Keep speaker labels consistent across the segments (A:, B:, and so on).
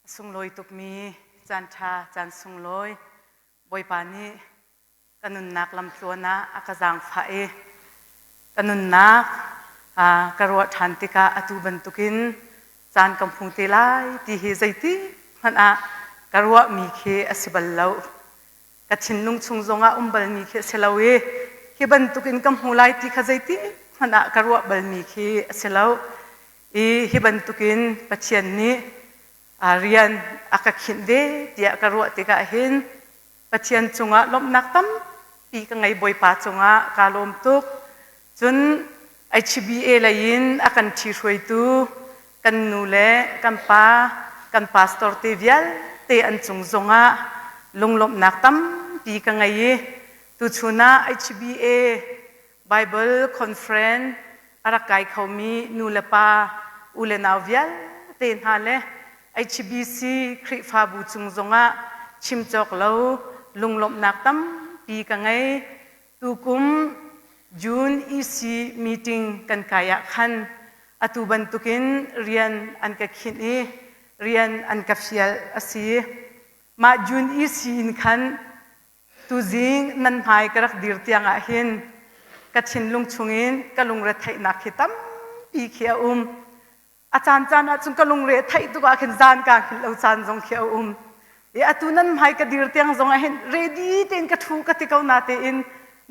A: A sunglawi tukmi caan ṭha, caan sunglawi Bawipa nih ka nunnak lamtluan ah a ka zaangfah i ka nunnak ka ruah ṭhan tikah atu bantukin caan ka hmu te lai ti hi zeitik hmanh ah ka ruahmi khi a si bal lo. Ka thinlung chung zongah um balmi khi a si lo i hi bantukin ka hmu lai ti kha zeitik hmanh ah ka ruah balmi khi a si lo. I hi bantukin Pathian nih rian a ka khinh ve tiah ka ruah tikah hin Pathian cungah lawmhnak tampi ka ngei Bawipa cungah kaa lawm tuk. Cun HBA lei in a kan ṭhihruaitu kan nu le kan pa, kan pastor te vialte an cung zongah lunglawmhnak tampi ka ngei i tuchun ah HBA Bible Conference a rak kai khomi nu le pa, u le nau vialte hna le HBC Khrihfabu cung zongah chim cawk lo lunglawmhnak tampi ka ngei. Tukum June EC meeting kan kai ah khan atu bantukin rian an ka khinh i rian an ka fial a si. Mah June EC in khan Tuzing nan hmai ka rak dir tiang ah hin ka thinlung chungin ka lungre theihnak hi tampi khi a um. A caan caan ahcun ka lungre theih tuk ah khin zan kaa hngilh lo caan zong khi a um. I atu nan hmai ka dir tiang zong ah hin ready tein ka ṭhu ka ti ko na tein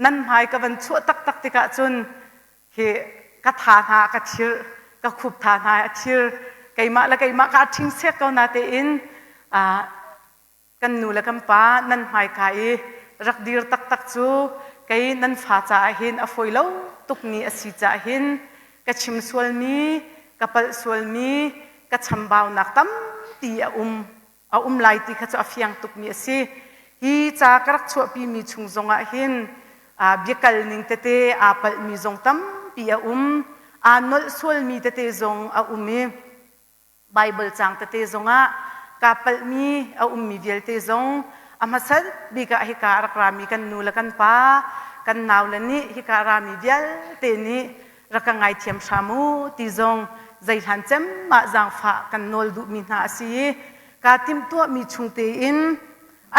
A: nan hmai ka van chuah taktak tikah cun hi ka tha hna ka thir ka khup tha hna a thir keimah le keimah kaa ṭhing sek ko na tein Kan nu le kan pa nan hmaika i rak dir taktak cu kei nan fa caah hin a fawi lo tukmi a si caah hin ka chim sualmi, ka palh sualmi, ka chambaunak tampi a um a um lai ti kha cu a fiang tukmi a si. Hi ca ka rak chuahpimi chung zongah hin biakal ning tete aa palhmi zong tampi a um, aa nolh sualmi tete zong a um i Baibal caang tete zongah kaa palhmi a ummi vialte zong a hmasat bik ah hika a rak rami kan nu le kan pa kan naule nih hika a rami vialte nih rak ka ngaithiam hram u ti zong zeihlan cem ah zaangfah kan nawl duhmi hna a si i kaa timhtuahmi chung tein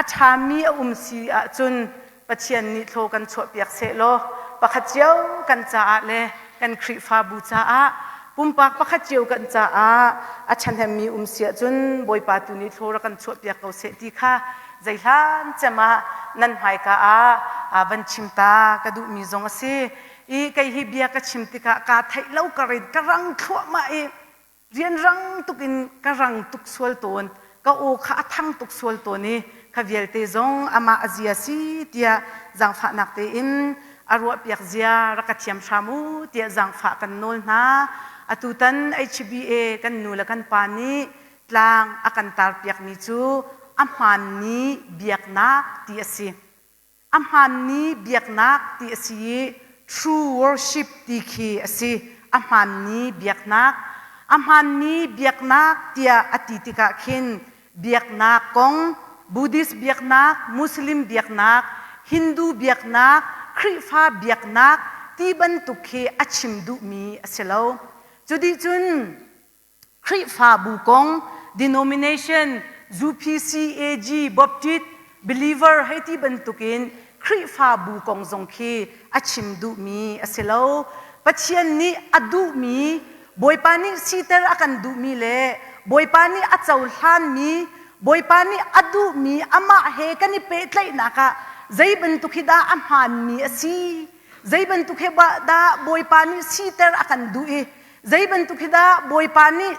A: A ṭhami a um si ahcun Pathian nih thlaw kan chuahpiak sehlaw pakhat cio kan caah le kan Khrihfabu caah pumpak pakhat cio kan caah a ṭhahnemmi um si ahcun Bawipa tu nih thlaw rak kan chuahpiak ko seh ti kha zeihlan cem ah nan hmaika ah van chim ta ka duhmi zong a si. I kei hi bia ka chim tikah kaa theih lo ka rin ka rang thluahmah i Rianrang tuk in ka rang tuk sual tawn. Ka aw kha a thang tuk sual tawn i kha vialte zong amah a zia si tiah zaangfahnak tein a ruahpiak zia rak ka thiam hram u tiah zaangfah kan nawl hna. Atutan HBA kan nu le kan pa nih tlang a kan tarpiakmi cu a hmaanmi biaknak ti a si. A hmaanmi biaknak ti a si i true worship ti khi a si. A hmaanmi biaknak. A hmaanmi biaknak tiah a ti tikah khin biaknak kong, Buddhist biaknak, Muslim biaknak, Hindu biaknak, Khrihfa biaknak ti bantuk khi a chim duhmi a si lo. Cudih cun Khrihfabu kong, denomination, UPCAG, Baptist, believer hei ti bantukin Khrihfabu kong zong khi a chim duhmi a si lo. Pathian nih a duhmi, Bawipa nih siter a kan duhmi le Bawipa nih a cohlanmi, Bawipa nih a duhmi amah he kan i pehtlaihnak ah zei bantuk hi dah a hmaanmi a si, zei bantuk hi dah Bawipa nih siter a kan duh i Zei bantuk hi dah Bawipa nih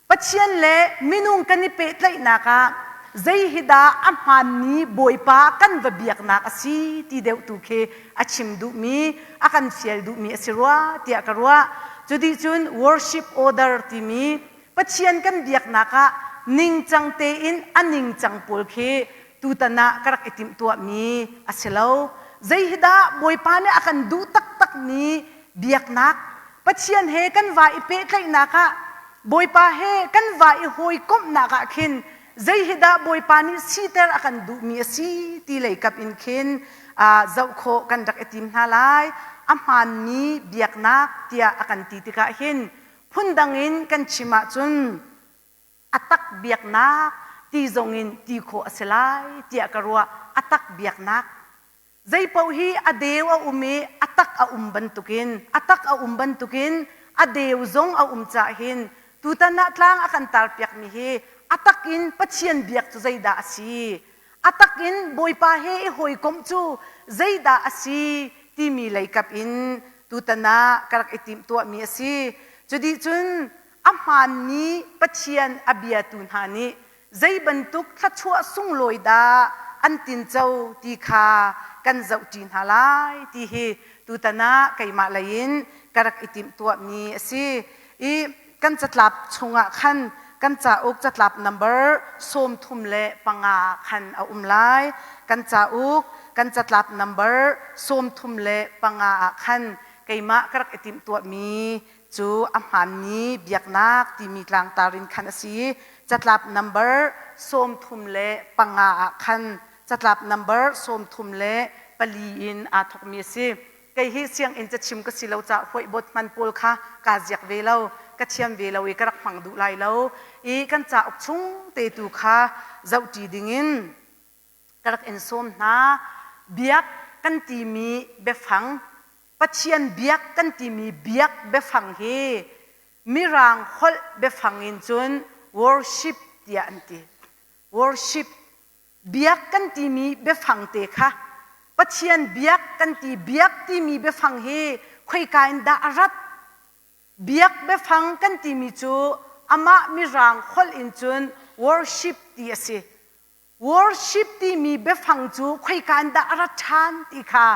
A: Pathian le minung kan i pehtlaihnak ah zei hi dah a hmaanmi Bawipa kan va biaknak a si ti deuh tu khi a chim duhmi, a kan fial duhmi a si rua tiah ka ruah. Cudih cun worship order timi Pathian kan biaknak ah ningcang tein a ningcang pawl khi tutan ah ka rak i timhtuahmi a si lo. Zei hi dah Bawipa nih a kan duh taktakmi biaknak Pathian he kan va i pehtlaihnak ah Bawipa he kan va i hawikomhnak ah khin zei hi dah Bawipa nih siter a kan duhmi a si ti lei kap in khin zoh khawh kan rak i tim hna lai. A hmaanmi biaknak tiah a kan ti tikah hin phundang in kan chim ahcun a. A tak biaknak ti zongin ti khawh a si lai tiah ka ruah. A tak biaknak. Zeipaoh hi a deu a um i a tak a um bantukin a tak a um bantukin a deu zong a um cah hin tutan ah tlang a kan tarpiakmi hi a tak in Pathian biak cu zeidah a si? A tak in Bawipa he i hawikomh cu zeidah a si timi leikap in tutan ah ka rak i timhtuahmi a si. Cudih cun a hmaanmi Pathian a biatu hna nih zei bantuk thluachuah sunglawi dah an tinco ti kha kan zohṭi hna lai ti hi tutan ah keimah lei in ka rak i timhtuahmi a si. I kan catlap chungah khan kan cauk catlap number 35 khan a um lai. Kan cauk kan catlap number 35 ah khan keimah ka rak i timhtuahmi cu a hmaanmi biaknak timi tlangtar in khan a si i catlap number 35 ah khan catlap number 34 in aa thawkmi a si. Kei hi sianginn cachim ka si lo caah huaihbawt hman pawl kha kaa ziak ve lo, ka thiam ve lo i ka rak hmang duh lai lo i kan cauk chung te tu kha zohṭi dingin ka rak in sawm hna. Biak kan timi biafang, Pathian biak kan timi biak biafang hi Mirang holh biafang in cun worship tiah an ti. Worship. Biak kan timi biafang te kha Pathian biak kan ti biak timi biafang hi khoika in dah a rat? Biak biafang kan timi cu amah Mirang holh in cun worship ti a si. Worship timi biafang cu khoika in dah a rat ṭhan ti kha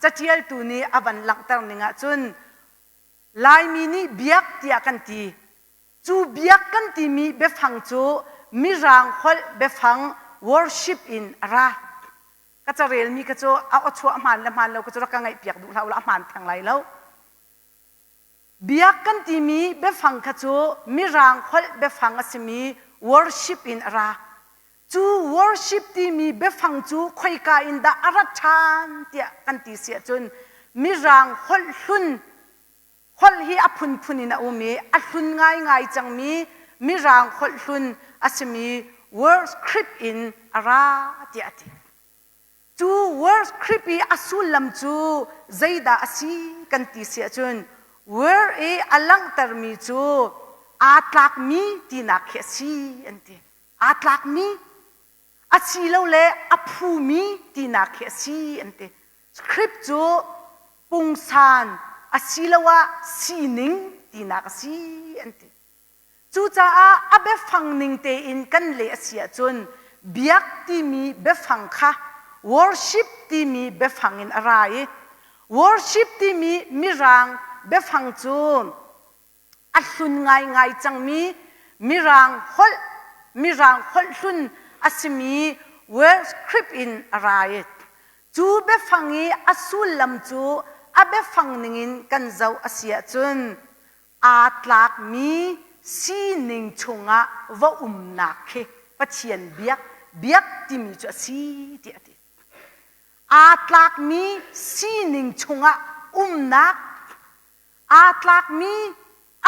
A: caṭialtu nih a van langhter ning ahcun Laimi nih biak tiah kan ti. Cu biak kan timi biafang cu Mirang holh biafang worship in a ra. Ka carelmi kha cu a awchuah hmaan le hmaan lo ka cu rak ka ngaihpiak duh hlah u law a hmaan theng lai lo. Biak kan timi biafang kha cu Mirang holh biafang a simi worship in a ra. Cu worship timi biafang cu khoika in dah a rat ṭhan tiah kan ti si ahcun Mirang holh hlun holh hi a phunphun in a um i a hlun ngaingai cangmi Mirang holh hlun a simi worship in a ra tiah a ti. Cu worship i a sullam cu zeidah a si kan ti si ahcun word i a langhtermi cu aa tlakmi tinak khi a si an ti. Aa tlakmi asilole a phumi tinak khi a si an ti. Script cu pungsan asiloah sining tinak a si an ti. Cucaah a biafang ning tein kan leh a si ahcun biak timi biafang kha worship timi biafang in a ra i worship timi mirang biafang cu a hlun ngaingai cangmi mirang holh mirang holh hlun a simi worship in a ra i cu biafang i a sullam cu a biafang ningin kan zoh a si ahcun aa tlakmi sining chungah va umnak khi Pathian biak biak timi cu a si tiah a ti. Aa tlakmi sining chungah umnak, aa tlakmi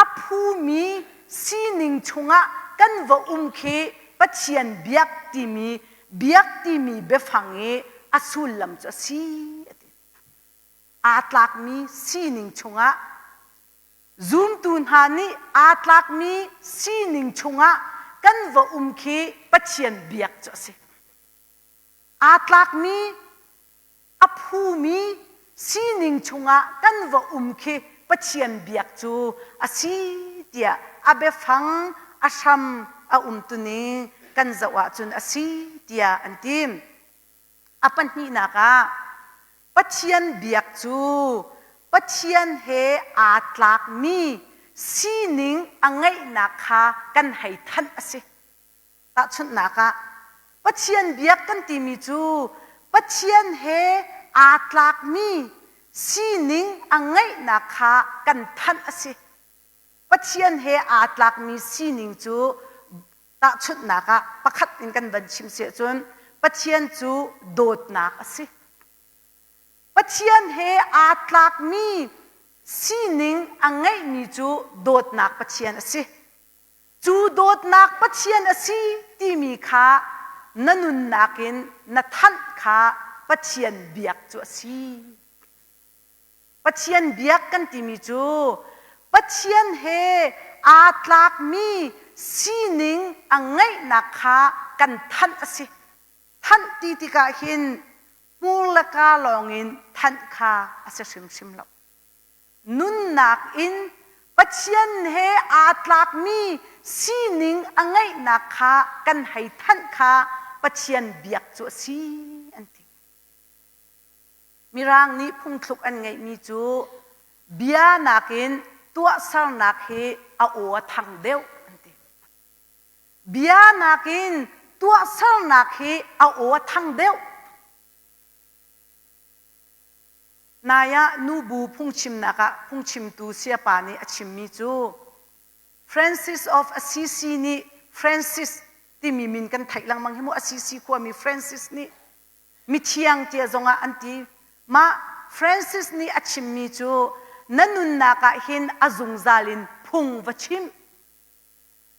A: a phumi sining chungah kan va um khi Pathian biak timi biak timi biafang i a sullam cu a si a ti. Aa tlakmi sining chungah Zumtu hna nih aa tlakmi sining chungah kan va um khi Pathian biak cu a si. Aa tlakmi, a phumi sining chungah kan va um khi Pathian biak cu a si tiah a biafang a hram a umtuning kan zoh ahcun a si tiah an ti. A pahnihnak ah Pathian biak cu Pathian he aa tlakmi sining a ngeihnak kha kan hei thanh a si. Tahchunhnak ah, Pathian biak kan timi cu Pathian he aa tlakmi sining a ngeihnak kha kan thanh a si. Pathian he aa tlakmi sining cu Tahchunhnak ah pakhat in kan van chim si ahcun Pathian cu dawtnak a si. Pathian he aa tlakmi sining a ngeihmi cu dawtnak Pathian a si. Cu dawtnak Pathian a si timi kha na nunnak in na thanh kha Pathian biak cu a si. Pathian biak kan timi cu Pathian he aa tlakmi sining a ngeihnak kha kan thanh a si. Thanh ti tikah hin hmur le kaa lawngin thanh kha a si hrimhrim lo. Nunnak in Pathian he aa tlakmi sining a ngeihnak kha kan hei thanh kha Pathian biak cu a si an ti. Mirang nih phungthluk an ngeihmi cu bia nakin tuahsernak hi a aw a thang deuh an ti. Bia nakin tuahsernak hi a aw a thang deuh. Nai ah nubu phungchimnak ah phungchimtu sayapa nih a chimmi cu Francis of Assisi nih Francis timi min kan theih lengmang hi mu Assisi khuami Francis nih mithiang tia zongah an ti. Mah Francis nih a chimmi cu na nunnak ah hin a zungzal in phung va chim.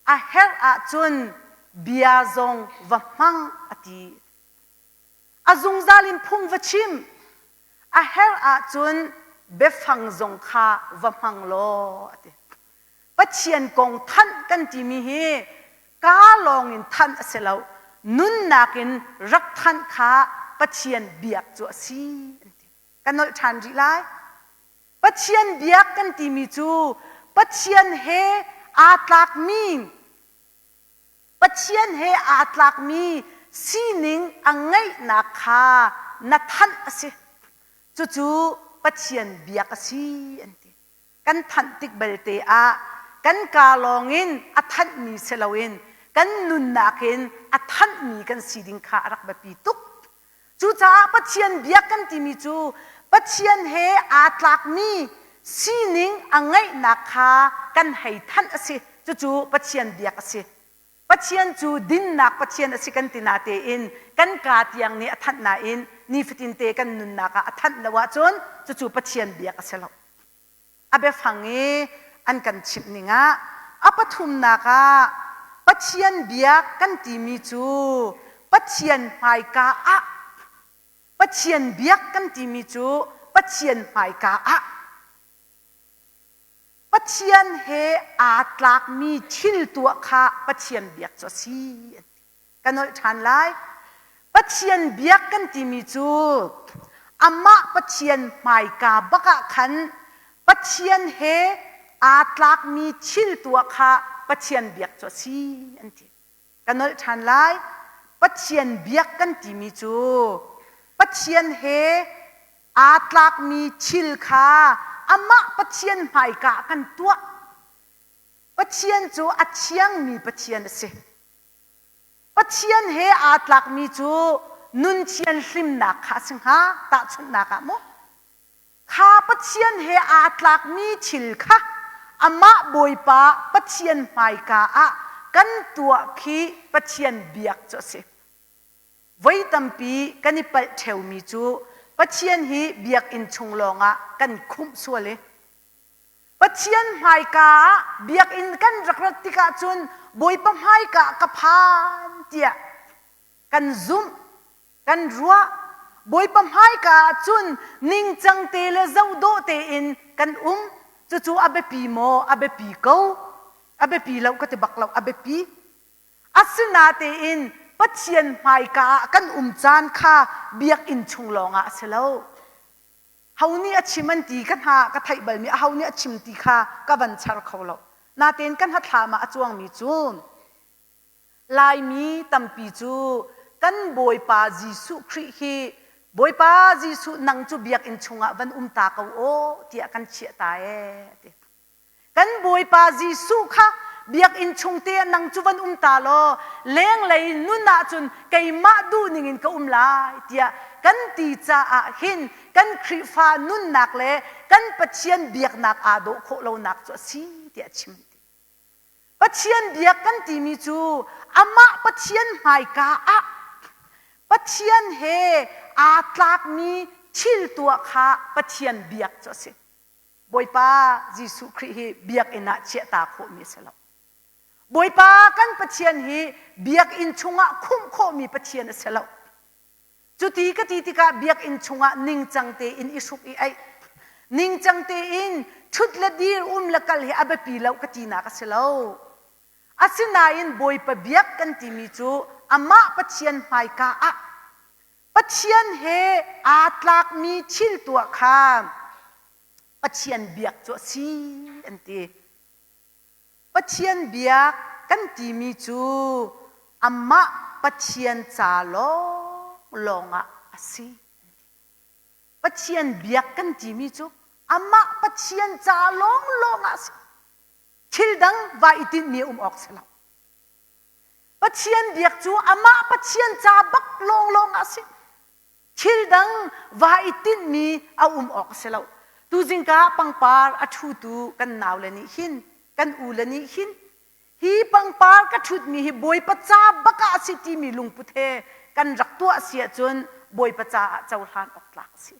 A: A herh ahcun bia zong va hmang a ti. A zungzal in phung va chim. A herh ahcun biafang zong kha va hmang law a ti. Pathian kong thanh kan timi hi kaa lawng in thanh a si lo. Nunnak in rak thanh kha Pathian biak cu a si an ti. Ka nolh ṭhan rih lai. Pathian biak kan timi cu Pathian he aa tlakmi Pathian he aa tlakmi sining a ngeihnak kha na thanh a si. Cucu Pathian biak a si an ti. Kan thanh tik belte ah kan kaa lawngin a thanhmi si loin kan nunnak in a thanhmi kan si ding kha a rak biapi tuk. Cucaah Pathian biak kan timi cu Pathian he aa tlakmi sining a ngeihnak kha kan hei thanh a si. Cucu Pathian biak a si. Pathian cu dinnak Pathian a si kan ti natein kan kaa tiang nih a thanh nain nifatinte kan nunnak ah a thanh lo ahcun cucu Pathian biak a si lo. A biafang i an kan chimh ning ah a pathumnak ah Pathian biak kan timi cu Pathian hmaika ah Pathian biak kan timi cu Pathian hmaika ah Pathian he aa tlakmi thil tuah kha Pathian biak cu a si an ti. Ka nolh ṭhan lai. Pathian biak kan timi cu amah Pathian hmaika bak ah khan Pathian he aa tlakmi thil tuah kha Pathian biak cu a si an ti. Ka nolh ṭhan lai. Pathian biak kan timi cu Pathian he aa tlakmi thil kha amah Pathian hmaika ah kan tuah. Pathian cu a thiangmi Pathian a si. Pathian he aa tlakmi cu nun thianhlimnak kha a si hnga tahchunhnak ah mu. Kha Pathian he aa tlakmi thil kha amah Bawipa Pathian hmaika ah kan tuah khi Pathian biak cu a si. Voi tampi kan i palh ṭheumi cu Pathian hi biakinn chung lawngah kan khumh sual i Pathian hmaika ah biakinn kan rak rat tikah cun Bawipa hmaika ah ka phan tiah kan zumh kan ruah Bawipa hmaika ah cun ningcang te le zohdawh tein kan um cucu a biapi maw a biapi ko a biapi lo ka ti bak lo a biapi asinatein Pathian hmaika ah kan um caan kha biakinn chung lawngah a si lo ho nih a chim an ti ka hna ka theih balmi a ho nih a chim ti kha ka van char kho lo natein ka hnathlam ah a cuangmi cu Laimi tampi cu kan Bawipa Jesuh Khrih hi Bawipa Jesuh nang cu biakinn chungah van um ta ko aw tiah kan chiah ta ee ti. Kan Bawipa Jesuh kha biakinn chung te ah nang cu van um ta law lenglei nun ahcun keimah duh ning in ka um lai tiah kan ti caah hin kan Khrihfa nunnak le kan Pathian biaknak aa dawh khawh lonak cu a si tiah a chim. Pathian biak kan timi cu amah Pathian hmaika ah Pathian he aa tlakmi thil tuah kha Pathian biak cu a si. Bawipa Jesuh Khrih hi biakinn ah chiahta khawhmi a si lo.
B: Bawipa kan Pathian hi biakinn chungah khumh khawhmi Pathian a si lo. Cuti ka ti tikah biakinn chungah ningcang tein i hruk i aih, ningcang tein ṭhut le dir, um le kal hi a biapi lo ka tinak a si lo. Asinain Bawipa biak kan timi cu amah Pathian hmaika ah Pathian he aa tlakmi thil tuah kha Pathian biak cu a si an ti. Pathian biak kan timi cu amah Pathian ca lawnglawng ah a si. Pathian biak kan timi cu amah Pathian ca lawnglawng ah a si. Thil dang va i tinhmi a um awk si lo. Pathian biak cu amah Pathian ca bak lawnglawng ah a si. Thil dang va i tinhmi a um awk a si lo. Tuzingka pangpar a ṭhutu kan naule nih hin, kan ule nih hin, hi pangpar ka ṭhutmi hi Bawipa ca bak ah a si timi lungput he kan rak tuah si ahcun Bawipa caah cohlan awk tlak a si.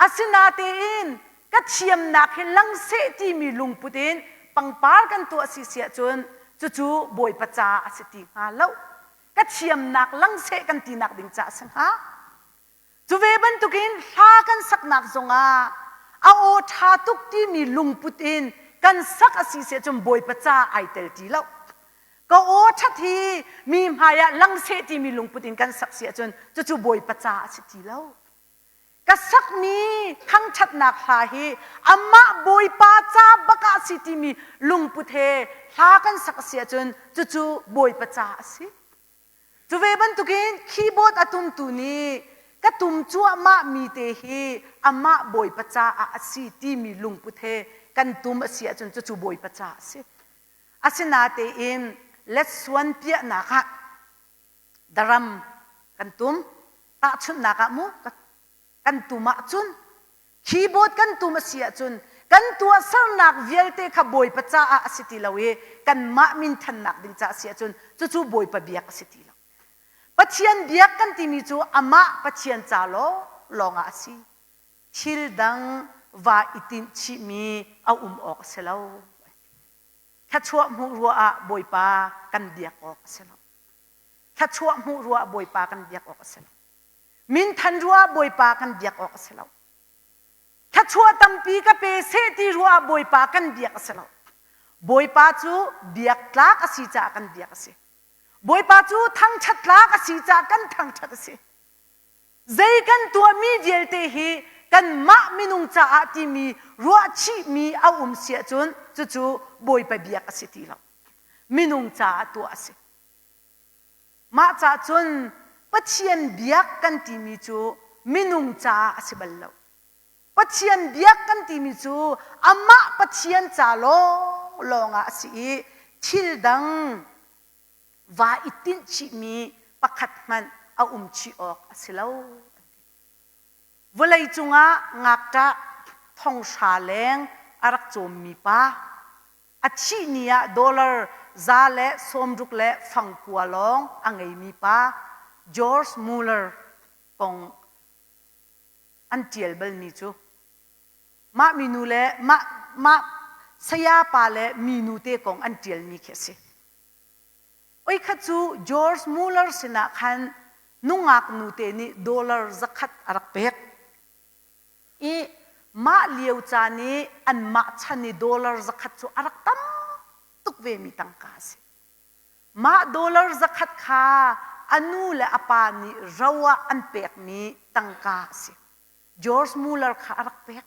B: Asinatein ka thiamnak hi lang seh timi lungput in pangpar kan tuah si si ahcun cucu Bawipa ca a si ti hnga lo. Ka thiamnak lang seh kan tinak ding ca a si hnga. Cu ve bantukin hla kan saknak zongah a aw ṭha tuk timi lungput in kan sak a si si ahcun Bawipa ca ai tel ti lo. Ka aw ṭhat hi mi hmai ah lang seh timi lungput in kan sak si ahcun cucu Bawipa ca a si ti lo. Ka sakmi thangṭhatnak hla hi amah Bawipa ca bak ah a si timi lungput he hla kan sak a si ahcun cucu Bawipa ca a si. Cu ve bantukin keyboard a tumtu nih ka tum cuahmah mi te hi amah Bawipa caah a si timi lungput he kan tum a si ahcun cucu Bawipa ca a si. Asinatein letsuan piahnak ah daram kan tum tahchunhnak ah mu kan tum ahcun keyboard kan tum a si ahcun kan tuahsernak vialte kha Bawipa caah a si ti lo i kanmah minthannak ding caah a si ahcun cucu Bawipa biak a si ti lo. Pathian biak kan timi cu amah Pathian ca lawng ah a si. Thil dang va i tinh chihmi a um awk a si lo. Thluachuah hmuh ruah ah Bawipa kan biak awk a si lo. Thluachuah hmuh ruah Bawipa kan biak awk a si lo. Minthan ruah Bawipa kan biak awk a si lo. Thluachuah tampi ka pe seh ti ruah Bawipa kan biak a si lo. Bawipa cu biak tlak a si caah kan biak a si. Bawipa cu thangṭhat tlak a si caah kan thangṭhat a si. Zei kan tuahmi vialte hi kanmah minung caah timi ruahchihmi a um si ahcun cucu Bawipa biak a si ti lo. Minung caah tuah a si. Mah cah cun Pathian biak kan timi cu minung caah a si bal lo. Pathian biak kan timi cu amah Pathian ca lawnglawng ah a si i thil dang va i tinh chihmi pakhat hmanh a um chih awk a si lo. Vawlei cungah ngakṭah thonghra leng a rak cawmmi pa A thih ni ah dollar 160 le fangkua lawng a ngeimi pa George Mueller kong an ṭial balmi cu mah minu le mah, mah saya pa le minu te kong an ṭialmi khi a si. Oikhat cu George Mueller sinah khan nungak nute nih dollar zakhat a rak pek. I mah lio caan i anmah chan i dollar zakhat cu a rak tam tuk vemi tangka a si. Mah dollar zakhat kha a nu le a pa nih ro ah an pekmi tangka a si. George Mueller kha a rak pek.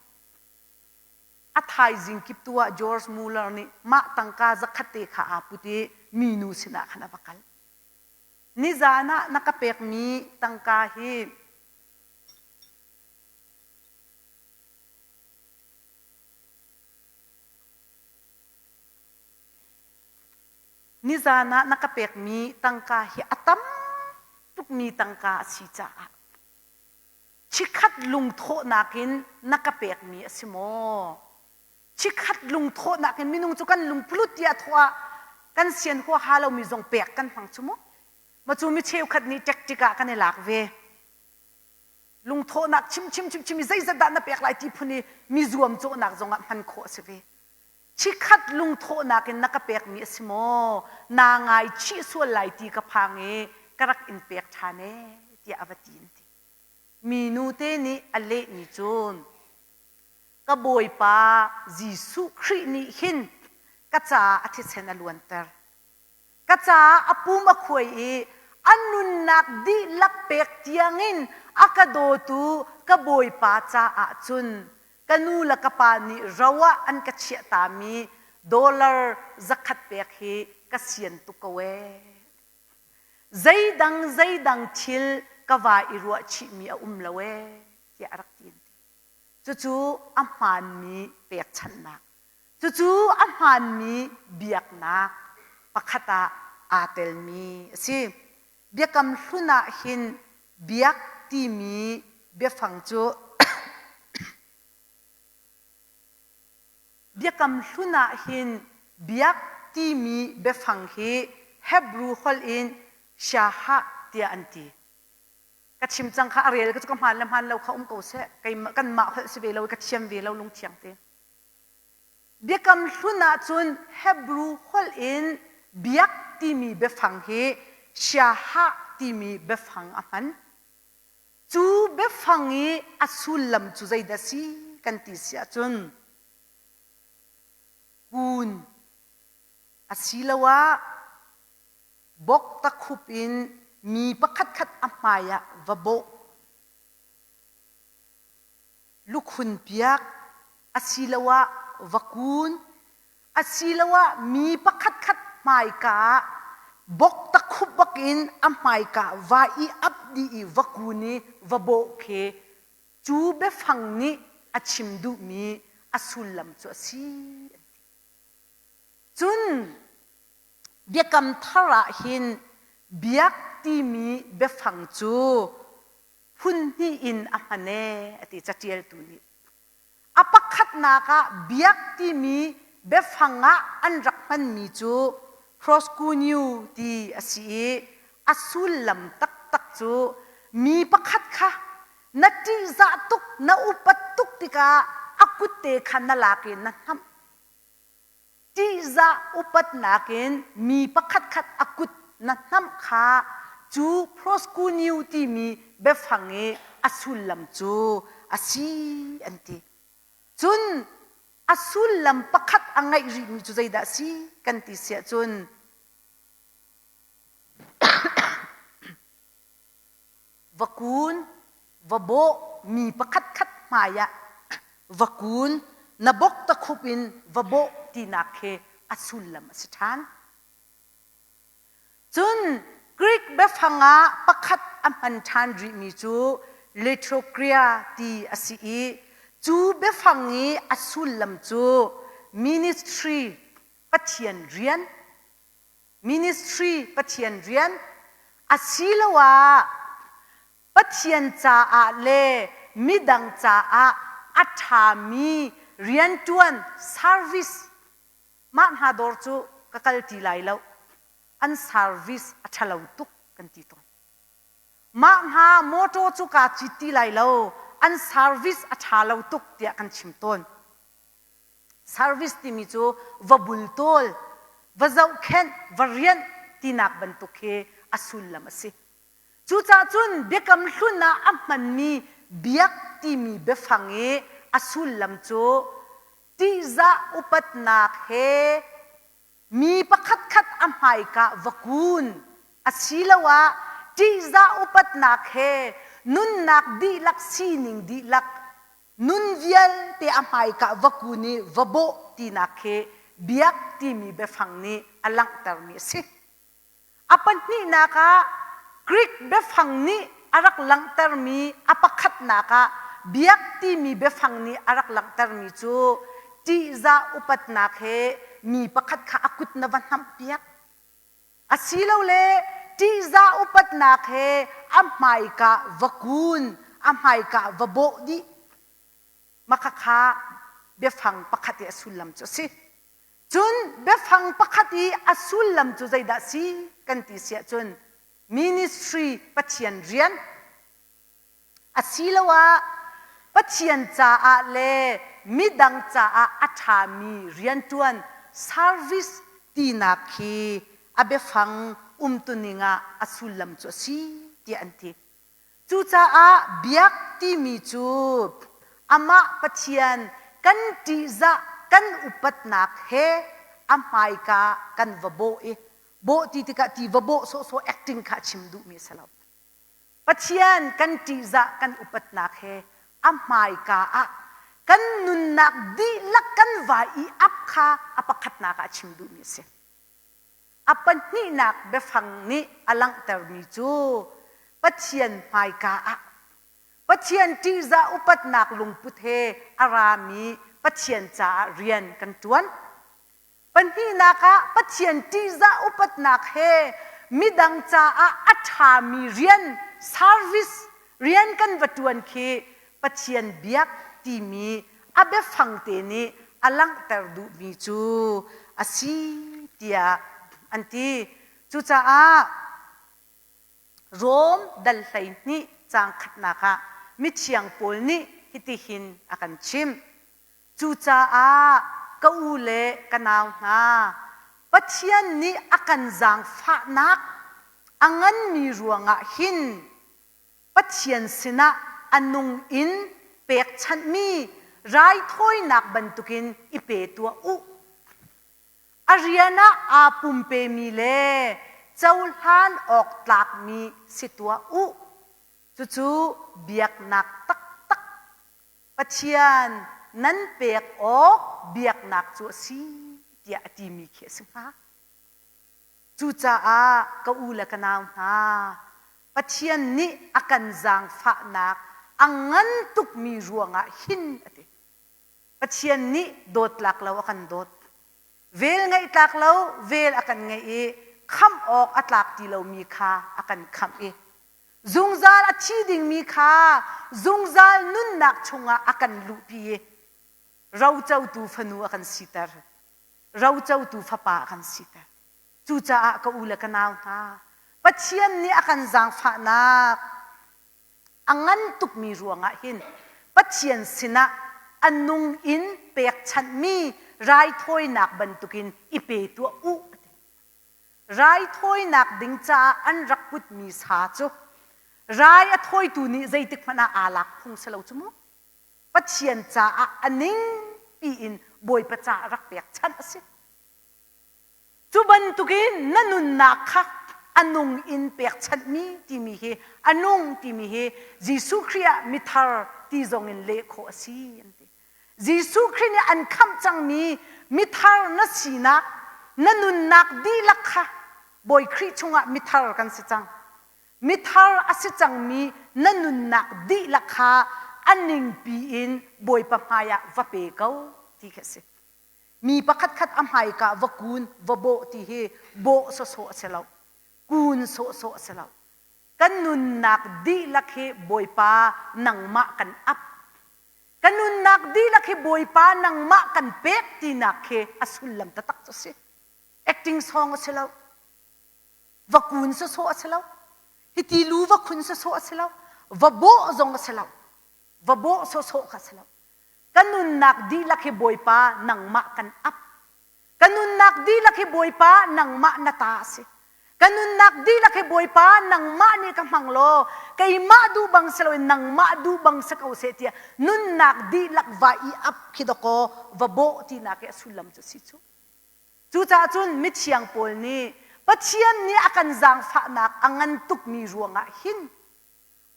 B: A thaizing kip tu ah George Mueller nih mah tangka zakhat te kha aa put i minu sinah khan a va kal. Nizan ah na ka pekmi tangka hi Nizan ah na ka pekmi tangka hi a tam tukmi tangka a si caah chikkhat lungthawhnak in na ka pekmi a si maw? Chikkhat lungthawhnak in minung cu kan lungpulut tiah thawh ah kan sian huaha lomi zong pek kan hmang cu mu. Ma cu mi cheukhat nih ṭekṭik ah kan i lak ve. Lungthawhnak chimchim chimchim i zeizat dah na pek lai ti phun i mi zuamcawhnak zongah hman khawh a si ve. Chikhat lungthawhnak in na ka pekmi a si maw? Naa ngaichih sual lai ti ka phang i ka rak in pek ṭhan ee, tiah a va ti an ti. Minu te nih a lehmi cu, Ka Bawipa Jesuh Khrih nih hin ka caah a thisen a luanter. Ka caah a pum a khuai i a nunnak dihlak pek tiangin a ka dawtu ka Bawipa caah cun ka nu le ka pa nih ro ah an ka chiahtami dollar zakhat pek hi ka sian tuk ko ee. Zeidang zeidang thil ka va i ruahchihmi a um lo ee tiah a rak ti an ti. Cucu a hmaanmi pekchanhnak. Cucu a hmaanmi biaknak pakhat ah aa telmi a si. Biakam hlun ah hin biak timi biafang cu Biakam hlun ah hin biak timi biafang hi Hebrew holh in shahah tiah an ti. Ka chim cang kha a rel ka cu ka hmaan le hmaan lo kha um ko seh. Keimah kanmah holh si ve lo i ka thiam ve lo lungthiang te. Biakam hlun ahcun Hebru holh in biak timi biafang hi siahah timi biafang a hman. Cu biafang i a sullam cu zeidah si kan ti si ahcun kun asiloah bok takhup in mi pakhatkhat a hmai ah va bawh lukhun piak asiloah va kun asiloah mi pakhatkhat hmaika ah bok takhup bak in a hmaika va i ap dih i va kun i va bawh khi cu biafang nih a chim duhmi a sullam cu a si an ti. Cun biakam thar ah hin biak timi biafang cu phun hnih in a hman ee a ti caṭialtu nih. A pakhatnak ah biak timi biafang ah an rak hmanmi cu proskuneo ti a si i a sullam taktak cu mi pakhat kha na ṭihzah tuk na upat tuk tikah a kutte kha na lak i na hnamh Ṭihzah upatnak in mi pakhatkhat a kut na hnamh kha cu proskuneo timi biafang i a sullam cu a si an ti. Cun a sullam pakhat a ngeih rihmi cu zeidah a si kan ti si ahcun va kun, va bawh mi pakhatkhat hmaiah va kun, na bok takhup in va bawh tinak khi a sullam a si ṭhan. Cun Greek biafang ah pakhat a hman ṭhan rihmi cu liturgia ti a si i cu biafang i a sullam cu ministry Pathian rian ministry Pathian rian asiloah Pathian caah le midang caah a ṭhami rianṭuan service mah hna dawr cu ka kal ti lai lo an service a ṭhalo tuk kan ti tawn mah hna motor cu kaa cit ti lai lo an service a ṭha lo tuk tiah kan chim tawn Service timi cu va bultawl, va zohkhenh, va rianh tinak bantuk khi a sullam a si. Cucaah cun Biakam Hlun ah a hmanmi biak timi biafang i a sullam cu ṭihzah upatnak he mi pakhatkhat a hmaika va kun asiloah ṭihzah upatnak he nunnak dihlak sining dihlak nun vialte a hmaika va kun i va bawh tinak khi biak timi biafang nih a langhtermi a si. A pahnihnak ah Greek biafang nih a rak langhtermi a pakhatnak ah biak timi biafang nih a rak langhtermi cu ṭihzah upatnak he mi pakhat kha a kut na va hnamhpiak asilole ṭihzah upatnak he a hmaika va kun a hmaika va bawh dih Makhakha biafang pakhat i a sullam cu a si. Cun biafang pakhat i a sullam cu zeidah si kan ti si ahcun ministry Pathian rian asiloah Pathian caah le midang caah a ṭhami rianṭuan service tinak khi a biafang umtuning ah a sullam cu a si tiah an ti. Cucaah biak timi cu amah Pathian kan ṭihzah kan upatnak he a hmaika kan va bawh i bawh ti tikah ti va bawh sawhsawh acting kha a chim duhmi a si lo. Pathian kan ṭihzah kan upatnak he a hmaika ah kan nunnak dihlak kan vai i ap kha a pakhatnak ah a chim duhmi a si. A pahnihnak biafang nih a langhtermi cu Pathian hmaika ah Pathian ṭihzah upatnak lungput he a rami Pathian caah rian kan ṭuan. Pahnihnak ah Pathian ṭihzah upatnak he midang caah a ṭhami rian service rian kan va ṭuan khi Pathian biak timi a biafang te nih a langhter duhmi cu a si tiah an ti. Cucaah Rom dal 12 caang khatnak ah mithiang Paul nih hitihin a kan chimh. Cucaah ka u le ka nau hna, Pathian nih a kan zaangfahnak a nganmi ruangah hin Pathian sinah a nung in pekchanhmi raithawinak bantukin i pe tuah u. A rian ah aa pumpemi le cohlan awk tlakmi si tuah u. Cucu biaknak taktak Pathian nan pek awk biaknak cu a si tiah a timi khi a si hnga. Cucaah ka u le ka nau hna, Pathian nih a kan zaangfahnak a ngan tukmi ruangah hin a ti. Pathian nih dawt tlak lo a kan dawt. Vel ngeih tlak lo vel a kan ngeih i khamh awk a tlak ti lomi kha a kan khamh i zungzal a thi dingmi kha zungzal nunnak chungah a kan luhpi i rocotu fanu a kan siter. Rocotu fapa a kan siter. Cucaah ka u le ka nau hna, Pathian nih a kan zaangfahnak a ngan tukmi ruangah hin Pathian sinah a nung in pekchanhmi raithawinak bantukin i pe tuah u. Raithawinak ding caah an rak putmi sa cu rai a thawitu nih zeitik hmanh ah aa lak phung si lo cu mu. Pathian caah a ningpi in Bawipa caah rak pekchanh a si. Cu bantukin na nunnak kha a nung in pekchanhmi timi hi a nung timi hi Jesuh Khrih ah mithar ti zong in leh khawh a si an ti. Jesuh Khrih nih an khamh cangmi mithar na sinak na nunnak dihlak kha Bawi Khrih chungah mithar kan si cang. Mithar a si cangmi na nunnak dihlak kha a ningpi in Bawipa hmaiah va pe ko ti khi a si. Mi pakhatkhat a hmaika va kun, va bawh ti hi bawh sawsawh a si lo. Kun sawhsawh a si lo. Kan nunnak dihlak hi Bawipa nangmah kan ap. Ka nunnak dihlak hi Bawipa nangmah kan pek tinak khi a sullam taktak cu a si. Acting song a si lo. Va kun sawsawh a si lo. Hiti lu va khun sawsawh a si lo. Va bawh zong a si lo. Va bawh sawsawh kha a si lo. Ka nunnak dihlak hi Bawipa nangmah kan ap. Ka nunnak dihlak hi Bawipa nangmah na ta a si. Ka nunnak dihlak hi Bawipa nangmah nih ka hmang law keimah duh bang si loin nangmah duh bang si ko seh tiah nunnak dihlak va i ap khi dakaw va bawh tinak i a sullam cu si cu. Cucaah cun mithiang pawl nih Pathian nih a kan zaangfahnak a ngan tukmi ruangah hin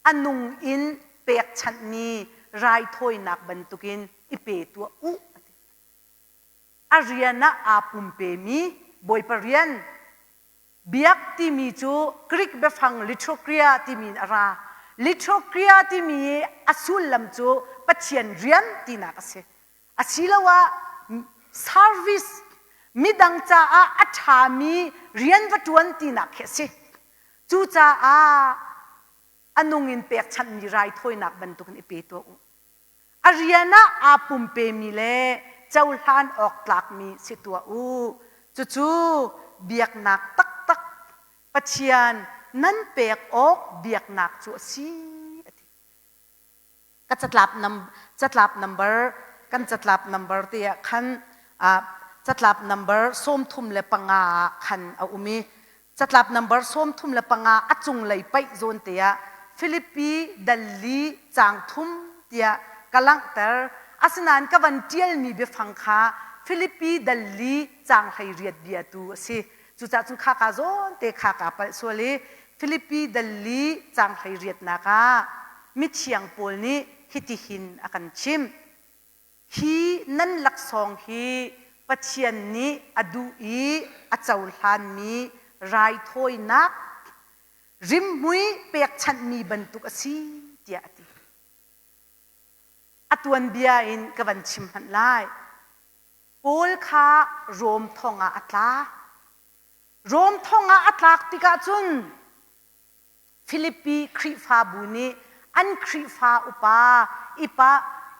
B: a nung in pekchanhmi raithawinak bantukin i pe tuah u a ti. A rian ah aa pumpemi Bawipa rian biak timi cu Greek biafang liturgia timi in a ra. Liturgia timi i a sullam cu Pathian rian tinak a si. Asiloah service midang caah a ṭhami rian va ṭuan tinak khi a si. Cucaah a nung in pekchanhmi raithawinak bantukin i pe tuah u. A rian ah aa pumpemi le cohlan awk tlakmi si tuah u. Cucu biaknak taktak Pathian nan pek awk biaknak cu a si, a ti.
A: Ka catlap nam catlap number kan catlap number te ah khan catlap number 35 ah khan a um i catlap number 35 a cunglei paih zawn te ah Filipi dal li caang thum tiah ka langhter. Asinain ka van ṭialmi biafang kha Filipi dal li caang 18 bia tu a si. Cucaah cun khaka zawn te kha kaa palh sual i Filipi dal li caang hleiriatnak ah mithiang Paul nih hitihin a kan chimh. Hi nan laksawng hi Pathian nih a duh i a cohlanmi raithawinak rimhmui pekchanhmi bantuk a si tiah a ti. A tuanbia in ka van chim hmanh lai. Paul kha Rom thong ah a tla. Rom thong ah a tlak tikah cun Filipi Khrihfabu nih an Khrihfa upa Ipa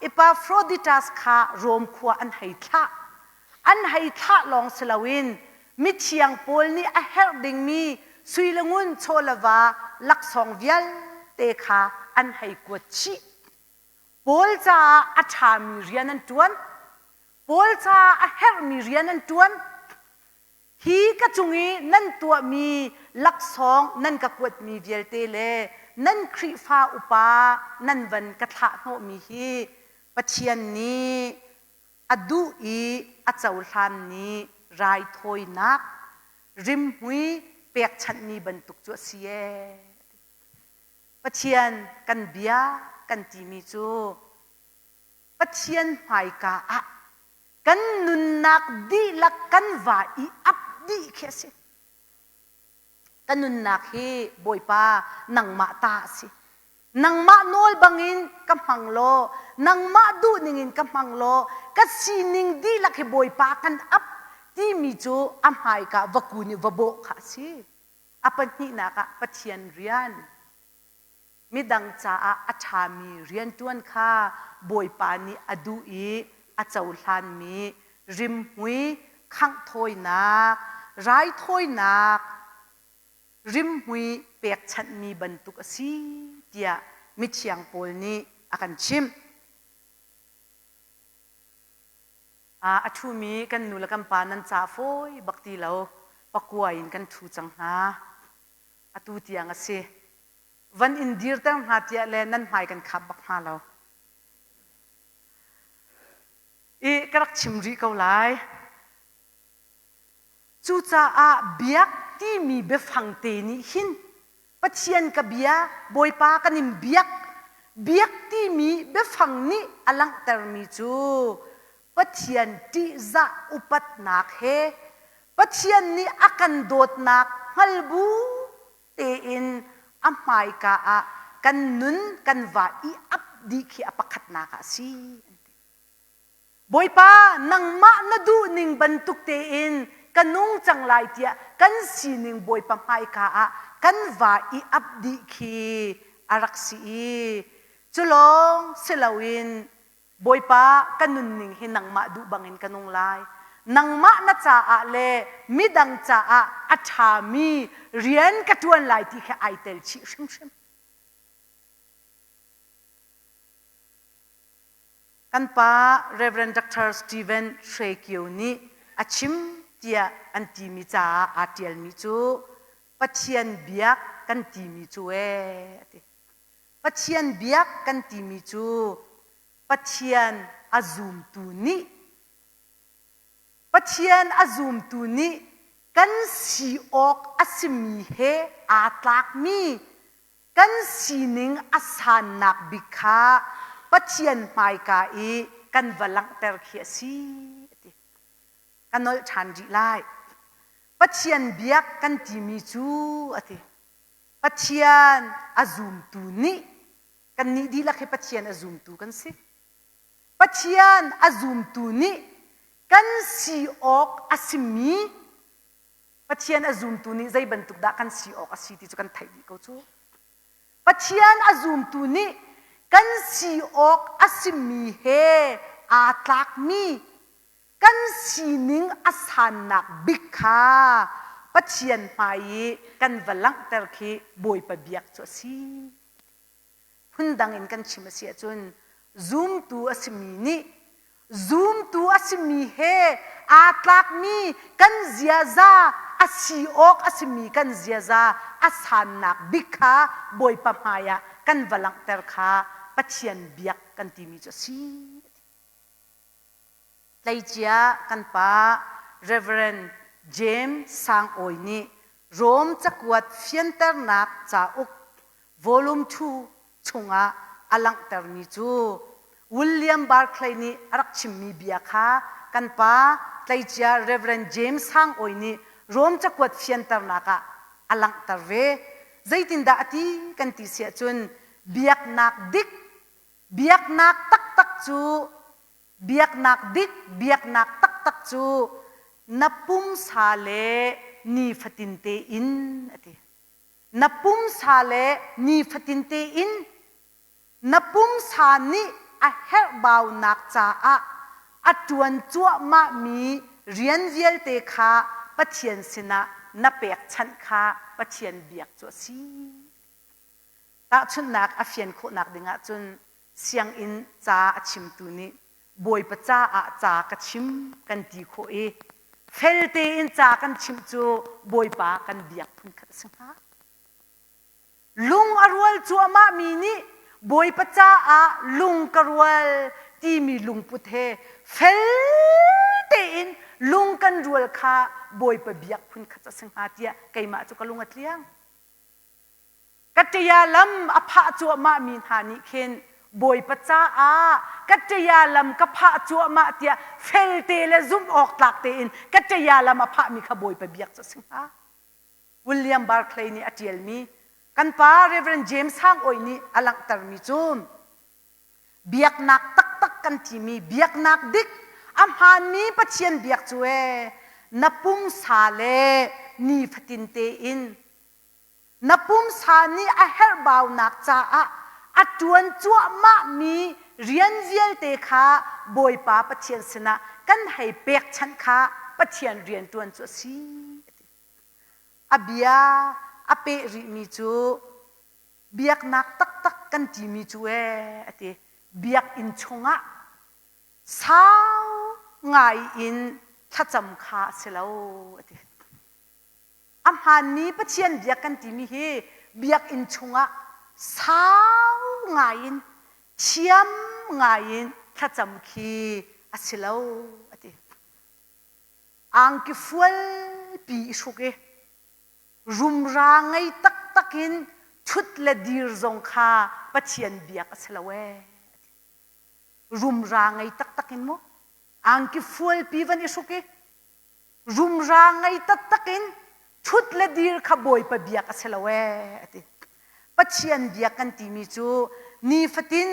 A: Epaphroditus kha Rom khua an hei thlah. An hei thlah lawng si loin mithiang pawl nih a herh dingmi sui le ngun chaw le va laksawng vialte kha an hei kuat chih. Paul caah a ṭhami rian an ṭuan. Paul caah a herhmi rian an ṭuan. Hi ka cung i nan tuahmi laksawng nan ka kuatmi vialte le nan Khrihfa upa nan van ka thlah hnawhmi hi Pathian nih a duh i a cohlanmi raithawinak rimhmui pekchanhmi bantuk cu a si ee. Pathian kan bia kan timi cu Pathian hmaika ah kan nunnak dihlak kan va i ap dih khi a si. Ka nunnak hi Bawipa nangmah ta a si. Nangmah nawl bangin ka hmang law, nangmah duh ningin ka hmang law, ka sining dihlak hi Bawipa kan ap timi cu a hmaika va kun i va bawh kha a si. A pahnihnak ah Pathian rian. Midang caah a ṭhami rianṭuan kha Bawipa nih a duh i a cohlanmi rimhmui khanghthawinak, raithawinak, rimhmui pekchanhmi bantuk a si tiah mithiang Paul nih a kan chimh. A ṭhumi kan nu le kan pa nan ca fawi bak ti lo, pakua in kan ṭhu cang hna. Atu tiang a si. Van in dirter hna tiah le nan hmai kan khap bak hna lo. I ka rak chim rih ko lai. Cucaah biak timi biafang te nih hin Pathian ka bia, Bawipa kan in biak, biak timi biafang nih a langhtermi cu Pathian ṭihzah upatnak he Pathian nih a kan dawtnak hngal bu tein a hmaika ah kan nun kan va i ap dih khi a pakhatnak ah a si. Bawipa, nangmah na duhning bantuk tein ka nung cang lai tiah kan sining Bawipa hmaika ah kan va i ap dih khi a rak si i cu lawng si loin Bawipa ka nunning hi nangmah duh bangin ka nung lai. Nangmah na caah le midang caah a ṭhami rian ka ṭuan lai ti khi ai tel chih hrimhrim. Kan pa Rev. Dr. Stephen Hre Kio nih a chim tiah an timi caah aa ṭialmi cu Pathian biak kan timi cu ee a ti. Pathian biak kan timi cu Pathian a zumtu nih Pathian a zumtu nih kan si awk a simi he aa tlakmi kan sining a sannak bik kha Pathian hmaika i kan va langhter khi a si a ti. Ka nolh ṭhan rih lai. Pathian biak kan timi cu a ti. Pathian a zumtu nih kannih dihlak hi Pathian a zumtu kan si. Pathian a zumtu nih kan si awk a simi Pathian a zumtu nih zei bantuk dah kan si awk a si ti cu kan theih dih ko cu. Pathian a zumtu nih kan si awk a simi he aa tlakmi kan sining a sannak bik kha Pathian hmai i kan va langhter khi Bawipa biak cu a si. Phundang in kan chim a si ahcun.
B: Zumtu a simi nih zumtu a simi he aa tlakmi kan ziaza a si awk a simi kan ziaza a sannak bik kha Bawipa hmaiah kan va langhter kha Pathian biak kan timi cu a si. Tleicia kan pa Reverend James Sang Awi nih Rom cakuat fianternak cauk volume 2 chungah a langhtermi cu William Barclay nih a rak chimmi bia kha kan pa tleicia Reverend James Sang Awi nih Rom cakuat fianternak ah a langhter ve. Zeitindah a ti kan ti siah cun biaknak dik biaknak taktak cu biaknak dik biaknak taktak cu na pumsa le nifatin tein a ti. Na pumsa le nifatin tein na pumsa nih a herhbaunak caah a ṭuan cuahmahmi rian vialte kha Pathian sinah na pekchanh kha Pathian biak cu a si. Tahchunhnak a fian khawhnak ding ahcun sianginn ca a chimtu nih Bawipa caah ca ka chim kan ti khawh i fel tein ca kan chimh cu Bawipa kan biak phunkhat a si hnga. Lung a rual cuahmahmi nih Bawipa caah lung ka rual timi lungput he fel tein lung kan rual kha Bawipa biak phunkhat a si hnga tiah keimah cu ka lung a tliang. Ka ṭia lam a phah cuahmahmi hna nih khin Bawipa caah ka ṭia lam ka phah cuahmah tiah felte le zumh awk tlak tein ka ṭia lam a phahmi kha Bawipa biak cu a si hnga. William Barclay nih a ṭialmi kan pa Reverend James Sang Awi nih a langhtermi cu biaknak taktak kan timi biaknak dik a hmaanmi Pathian biak cu ee na pumsa le nifatin tein Na pumsa nih a herhbaunak caah a ṭuan cuahmahmi rian vialte kha Bawipa Pathian sinah kan hei pekchanh kha Pathian rianṭuan cu a si. A bia a peh rihmi cu biaknak taktak kan timi cu ee a ti. Biakinn chungah sau ngai in thlacam kha a si lo a ti. A hmaanmi Pathian biak kan timi hi biakinn chungah sau ngaiin thiam ngaiin thlacam khi a si lo a ti. Angki fualpi i hruk i rumra ngei taktak in ṭhut le dir zong kha Pathian biak a si lo ee. Rumra ngei taktak in mu angki fualpi van i hruk i rumra ngei taktak in ṭhut le dir kha Bawipa biak a si lo ee a ti. Pathian biak kan timi cu nifatin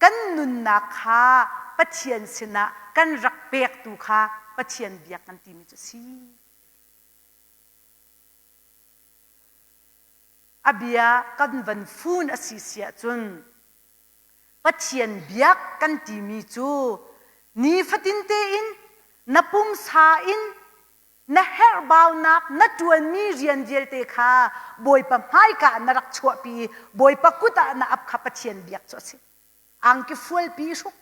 B: kan nunnak kha Pathian sinah kan rak pektu kha Pathian biak kan timi cu a si. A bia kan van fun a si si ahcun Pathian biak kan timi cu nifatin tein na pumsa in na herhbaunak na ṭuanmi rian vialte kha Bawipa hmaika ah na rak chuahpi i Bawipa kut ah na ap kha Pathian biak cu a si. Angki fualpi i hruk,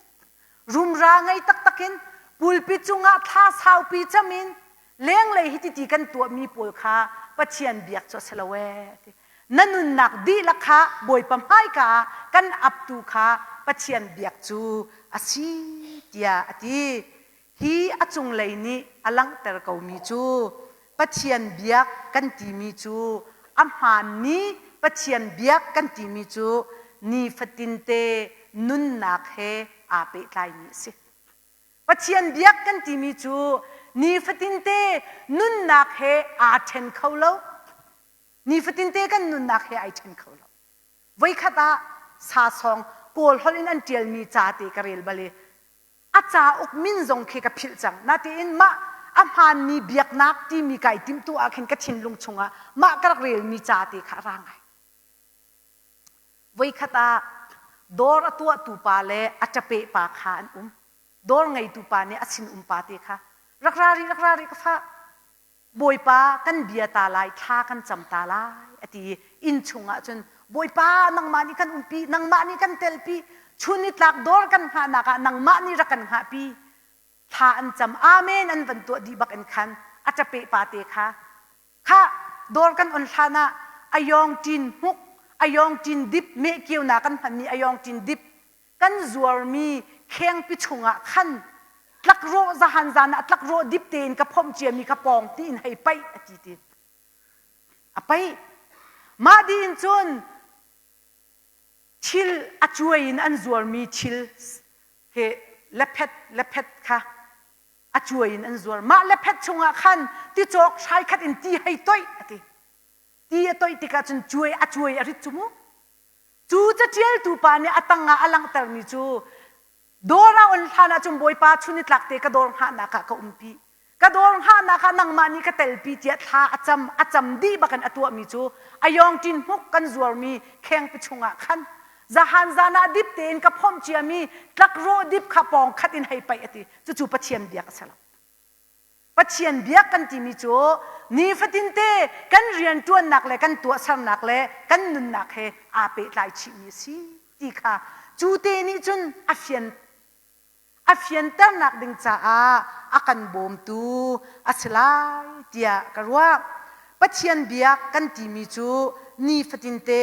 B: rumra ngei taktak in pulpit cungah thla saupi cam in lenglei hititi kan tuahmi pawl kha Pathian biak cu a si lo ee ti. Na nunnak dihlak kha Bawipa hmaika ah kan aptu kha Pathian biak cu a si tiah a ti. Hi a cunglei nih a langhter komi cu Pathian biak kan timi cu a hmaanmi Pathian biak kan timi cu nifatinte nunnak he aa pehtlaimi a si. Pathian biak kan timi cu nifatinte nunnak he aa ṭhen kho lo. Nifatinte kan nunnak he ai ṭhen kho lo. Voikhat ah sasawng Kawl holh in an ṭialmi ca te ka rel bal i a cauk min zong khi ka philh cang. Natein mah a hmaanmi biaknak timi kai timhtuah ah khin ka thinlung chungah mah ka rak relmi ca te kha a ra ngai. Voikhat ah dawr a tuahtu pa le a ṭapeh pa kha an um. Dawr ngeitu pa nih a sinum pa te kha rak ra rih rak ra rih ka fa Bawipa kan bia ta lai thla kan cam ta lai a ti i inn chungah cun Bawipa nangmah nih kan umpi nangmah nih kan telpi. Chun nitlak dawr kan hngahnak ah nangmah nih rak kan hngahpi. Thla an cam amen an van tuah dih bak in khan a ṭapeh pa te kha Khah, dawr kan on hlan ah ayawng ṭin hmuk, ayawng ṭin dip, mehkio-na kan hmanmi ayawng ṭin dip kan zuarmi khengpi chungah khan tlakrawh zahan zan ah tlakrawh dip tein ka phomh ciami kha pawng tiin hei paih a ti ti. A paih. Mah dih in cun thil a cuai in an zuarmi thil he lephet lephet kha a cuai in an zuar. Mah lephet chungah khan ticawk hrai khat in ti hei toih a ti. Ti a toih tikah cun cuai a cuai a rit cu mu. Cu caṭialtu pa nih a tangah a langhtermi cu dawr ah on hlan ahcun Bawipa chun i tlak te ka dawr hngahnak ah ka umpi. Ka dawr hngahnak ah nangmah nih ka telpi tiah thla a cam a cam dih bakin a tuahmi cu a yawngṭin hmuk kan zuarmi khengpi chungah khan zahan zan ah dip tein ka phomh ciami tlakrawh dip kha pawng khat in hei paih a ti. Cucu Pathian biak a si lo. Pathian biak kan timi cu nifatinte kan rianṭuannak le kan tuahsernak le kan nunnak he aa pehtlai chihmi a si ti kha cu te nih cun a fian a fianternak ding caah a kan bawmtu a si lai tiah ka ruah. Pathian biak kan timi cu nifatinte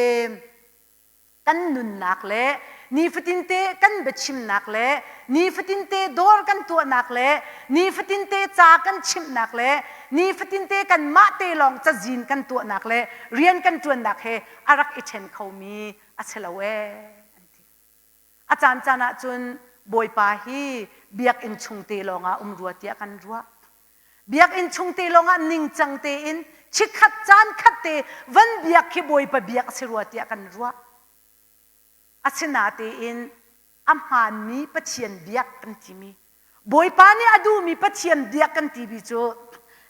B: kan nunnak le nifatinte kan biachimnak le nifatinte dawr kan tuahnak le nifatinte ca kan chimhnak le nifatinte kanmah te lawng cazin kan tuahnak le rian kan ṭuannak he a rak i ṭhen khomi a si lo ee an ti. A caancaan ahcun Bawipa hi biakinn chung te lawngah um rua tiah kan ruah. Biakinn chung te lawngah ningcang tein chikkhat caan khat te van biak khi Bawipa biak a si rua tiah kan ruah. Asinatein a hmaanmi Pathian biak kan timi Bawipa nih a duhmi Pathian biak kan timi cu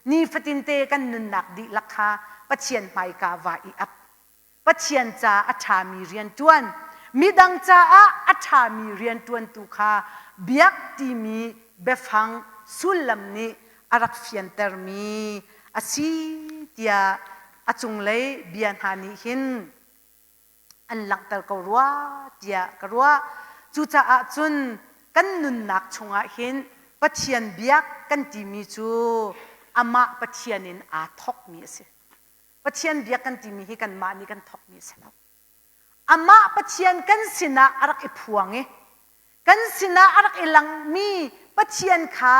B: nifatinte kan nunnak dihlak kha Pathian hmaika va i ap. Pathian ca a ṭhami rian ṭuan, midang caah a ṭhami rian ṭuantu kha biak timi biafang sullam nih a rak fiantermi a si tiah a cunglei bia hna nih hin an langhter ko rua tiah ka ruah. Cucaah cun kan nunnak chungah hin Pathian biak kan timi cu amah Pathian in aa thawkmi a si. Pathian biak kan timi hi kanmah nih kan thawkmi a si lo. Amah Pathian kan sinah a rak i phuang i kan sinah a rak i langmi Pathian kha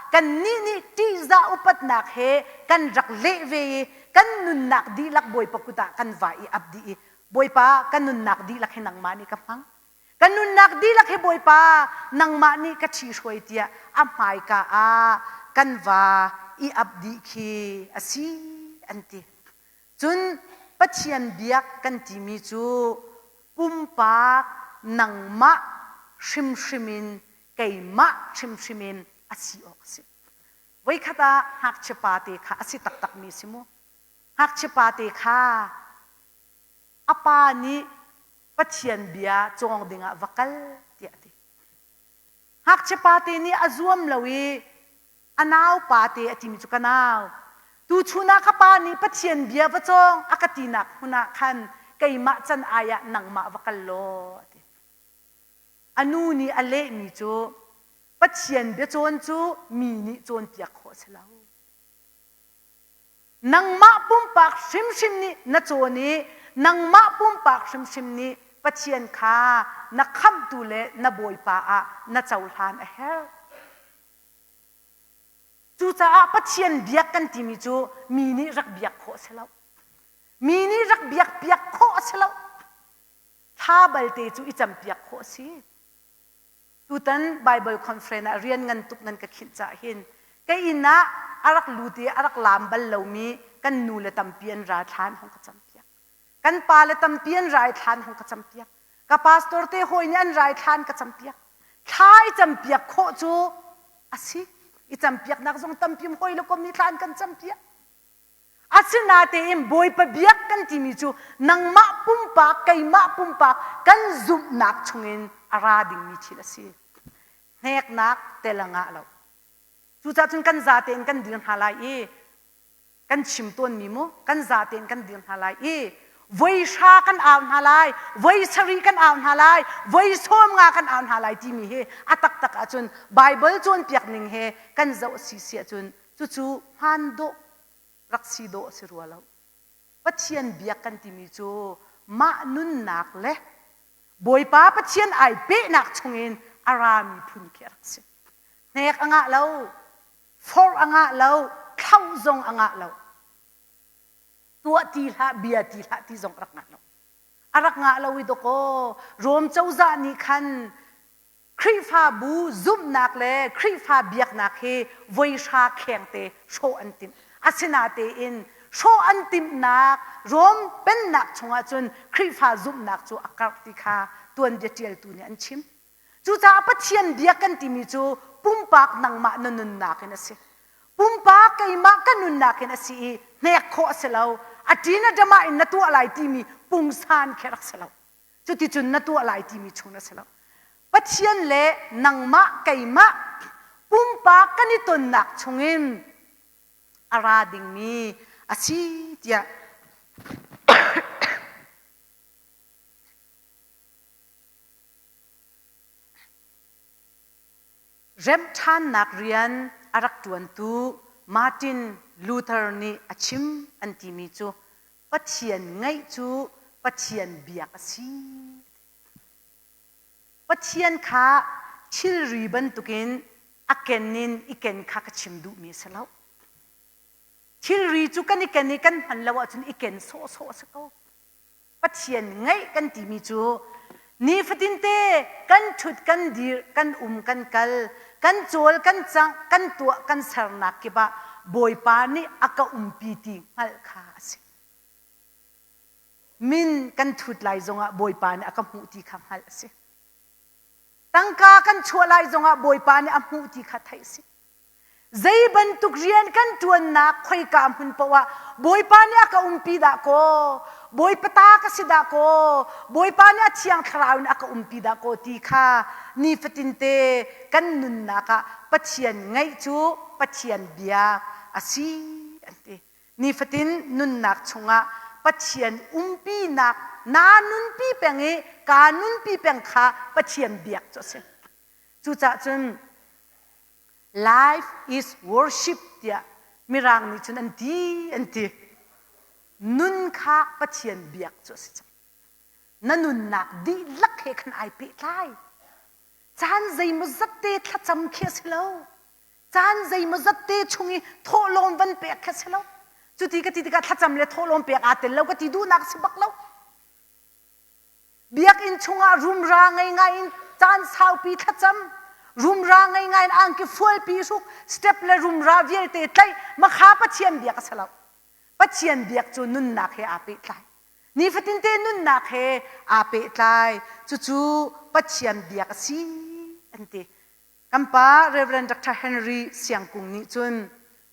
B: kannih nih ṭihzah upatnak he kan rak leh ve i kan nunnak dihlak Bawipa kut ah kan va i ap dih i Bawipa ka nunnak dihlak hi nangmah nih ka hmang. Ka nunnak dihlak hi Bawipa nangmah nih ka ṭhihruai tiah a hmaika ah kan va i ap dih khi a si an ti. Cun Pathian biak kan timi cu pumpak nangmah hrimhrim in keimah hrimhrim in a si awk a si. Voikhat ah ngakchia pa te kha a si taktakmi a si mu. Ngakchia pa te kha a pa nih Pathian bia cawng dingah va kal tiah a ti. Ngakchia pate nih a zuam lo i a nau pate a timi cu ka nau. Tuchun ah ka pa nih Pathian bia va cawng a ka tinak hmun ah khan keimah can ai ah nangmah va kal law a ti. A nu nih a lehmi cu Pathian bia cawn cu mi nih cawnpiak khawh a si lo. Nangmah pumpak hrimhrim nih na cawn i nangmah pumpak hrimhrim nih Pathian kha na khamhtu le na Bawipa ah na cohlan a herh. Cucaah Pathian biak kan timi cu mi nih rak biak khawh a si lo. Mi nih rak biak piak khawh a si lo. Thla balte cu i campiak khawh a si. Tutan Bible conference ah rian ngan tuk nan ka khinh cah hin ka inn ah a rak lut i a rak laam bal lomi kan nu le tampi an ra thlan hong ka campiak. Kan pa le tampi an ra i thlan hong ka campiak. Ka pastor te hawi nih an ra i thlan ka campiak. Thla i campiak khawh cu a si. I campiaknak zong tampi hawi le kom nih thla an kan campiak. Asinatein Bawipa biak kan timi cu nangmah pumpak, keimah pumpak kan zumhnak chungin a ra dingmi thil a si. Hneknak tel a ngah lo. Cucaah cun kan za tein kan dir hna lai i kan chim tawnmi mu kan za tein kan dir hna lai i Voi hra kan au hna lai, voi sarih kan au hna lai, voi 50 kan au hna lai timi hi a taktak ahcun Baibal cawnpiak ning he kan zoh si si ahcun cucu hmaan dawh rak si dawh a si rua lo. Pathian biak kan timi cu mah nunnak le Bawipa Pathian ai pehnak chungin a rami phun khi a rak si. Hnek a ngah lo, forh a ngah lo, thlauh zong a ngah lo. Tuah ti hlah, bia ti hlah ti zong a rak ngah lo. A rak ngah lo i dawkaw Rom cozah nih khan Khrihfabu zumhnak le Khrihfa biaknak hi voi hra khengte hrawh an timh. Asinatein hrawh an timhnak Rom pennak chungah cun Khrihfa zumhnak cu a karh ti kha tuanbia ṭialtu nih an chim. Cucaah Pathian biak kan timi cu pumpak nangmah na nunnak in a si. Pumpak keimah ka nunnak in a si i hnek khawh a si lo. A ṭin a ṭamah in na tuah lai timi pungsan khi rak si lo. Cuticun na tuah lai timi chung na si lo. Pathian le nangmah keimah pumpak kan i tonnak chungin a ra dingmi a si tiah Remhṭhannak rian a rak ṭuantu Martin Luther nih a chim an timi cu Pathian ngaih cu Pathian biak a si. Pathian kha thilri bantukin a ken in i ken kha ka chim duhmi a si lo. Thilri cu kan i ken i kan hman lo ahcun i ken sawhsawh a si ko. Pathian ngaih kan timi cu nifatinte kan ṭhut kan dir kan um kan kal kan cawl kan cangh kan tuah kan sernak kip ah Bawipa nih a ka umpi ti hngalh kha a si. Min kan thut lai zongah Bawipa nih a ka hmuh ti kha hngalh a si. Tangka kan chuah lai zongah Bawipa nih a hmuh ti kha theih a si. Zei bantuk rian kan ṭuannak khoika hmun paoh ah Bawipa nih a ka umpi dah kaw, Bawipa ta ka si dah kaw, Bawipa nih a thiang thlarau in a ka umpi dah kaw ti kha nifatinte kan nunnak ah Pathian ngaih cu Pathian bia a si an ti. Nifatin nunnak chungah Pathian umpinak naa nunpi peng i kaa nunpi peng kha Pathian biak cu a si. Cucaah cun Life is worship tiah Mirang nih cun an ti an ti. Nun kha Pathian biak cu a si cang. Na nunnak dihlak he khan ai pehtlai. Caan zeimawzat te thlacam khi a si lo. Caan zeimawzat te chung i thawhlawm van pek khi a si lo. Cuti ka ti tikah thlacam le thawhlawm pek aa tel lo ka ti duhnak a si bak lo. Biakinn chungah rumra ngei ngai in caan saupi thlacam, rumra ngei ngai in angki fualpi hruk, step le rumra vialte tlaih, makha Pathian biak a si lo. Pathian biak cu nunnak he aa pehtlai. Nifatinte nunnak he aa pehtlai. Cucu Pathian biak a si an ti. Kan pa Reverend Dr. Henry Siangkung nih cun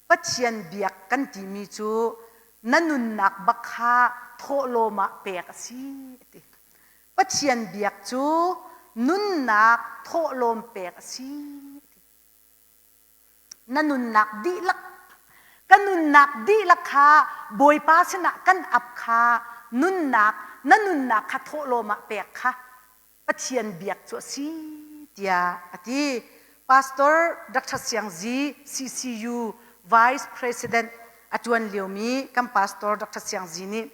B: Pathian biak kan timi cu na nunnak bak kha thawhlawm ah pek a si a ti. Pathian biak cu nunnak thawhlawm pek a si a ti. Na nunnak dihlak ka nunnak dihlak kha Bawipa sinah kan ap kha nunnak na nunnak kha thawhlawm ah pek kha Pathian biak cu a si tiah a ti. Pastor Dr. Siang Zi, CCU Vice President a ṭuan liomi kan Pastor Dr. Siang Zi nih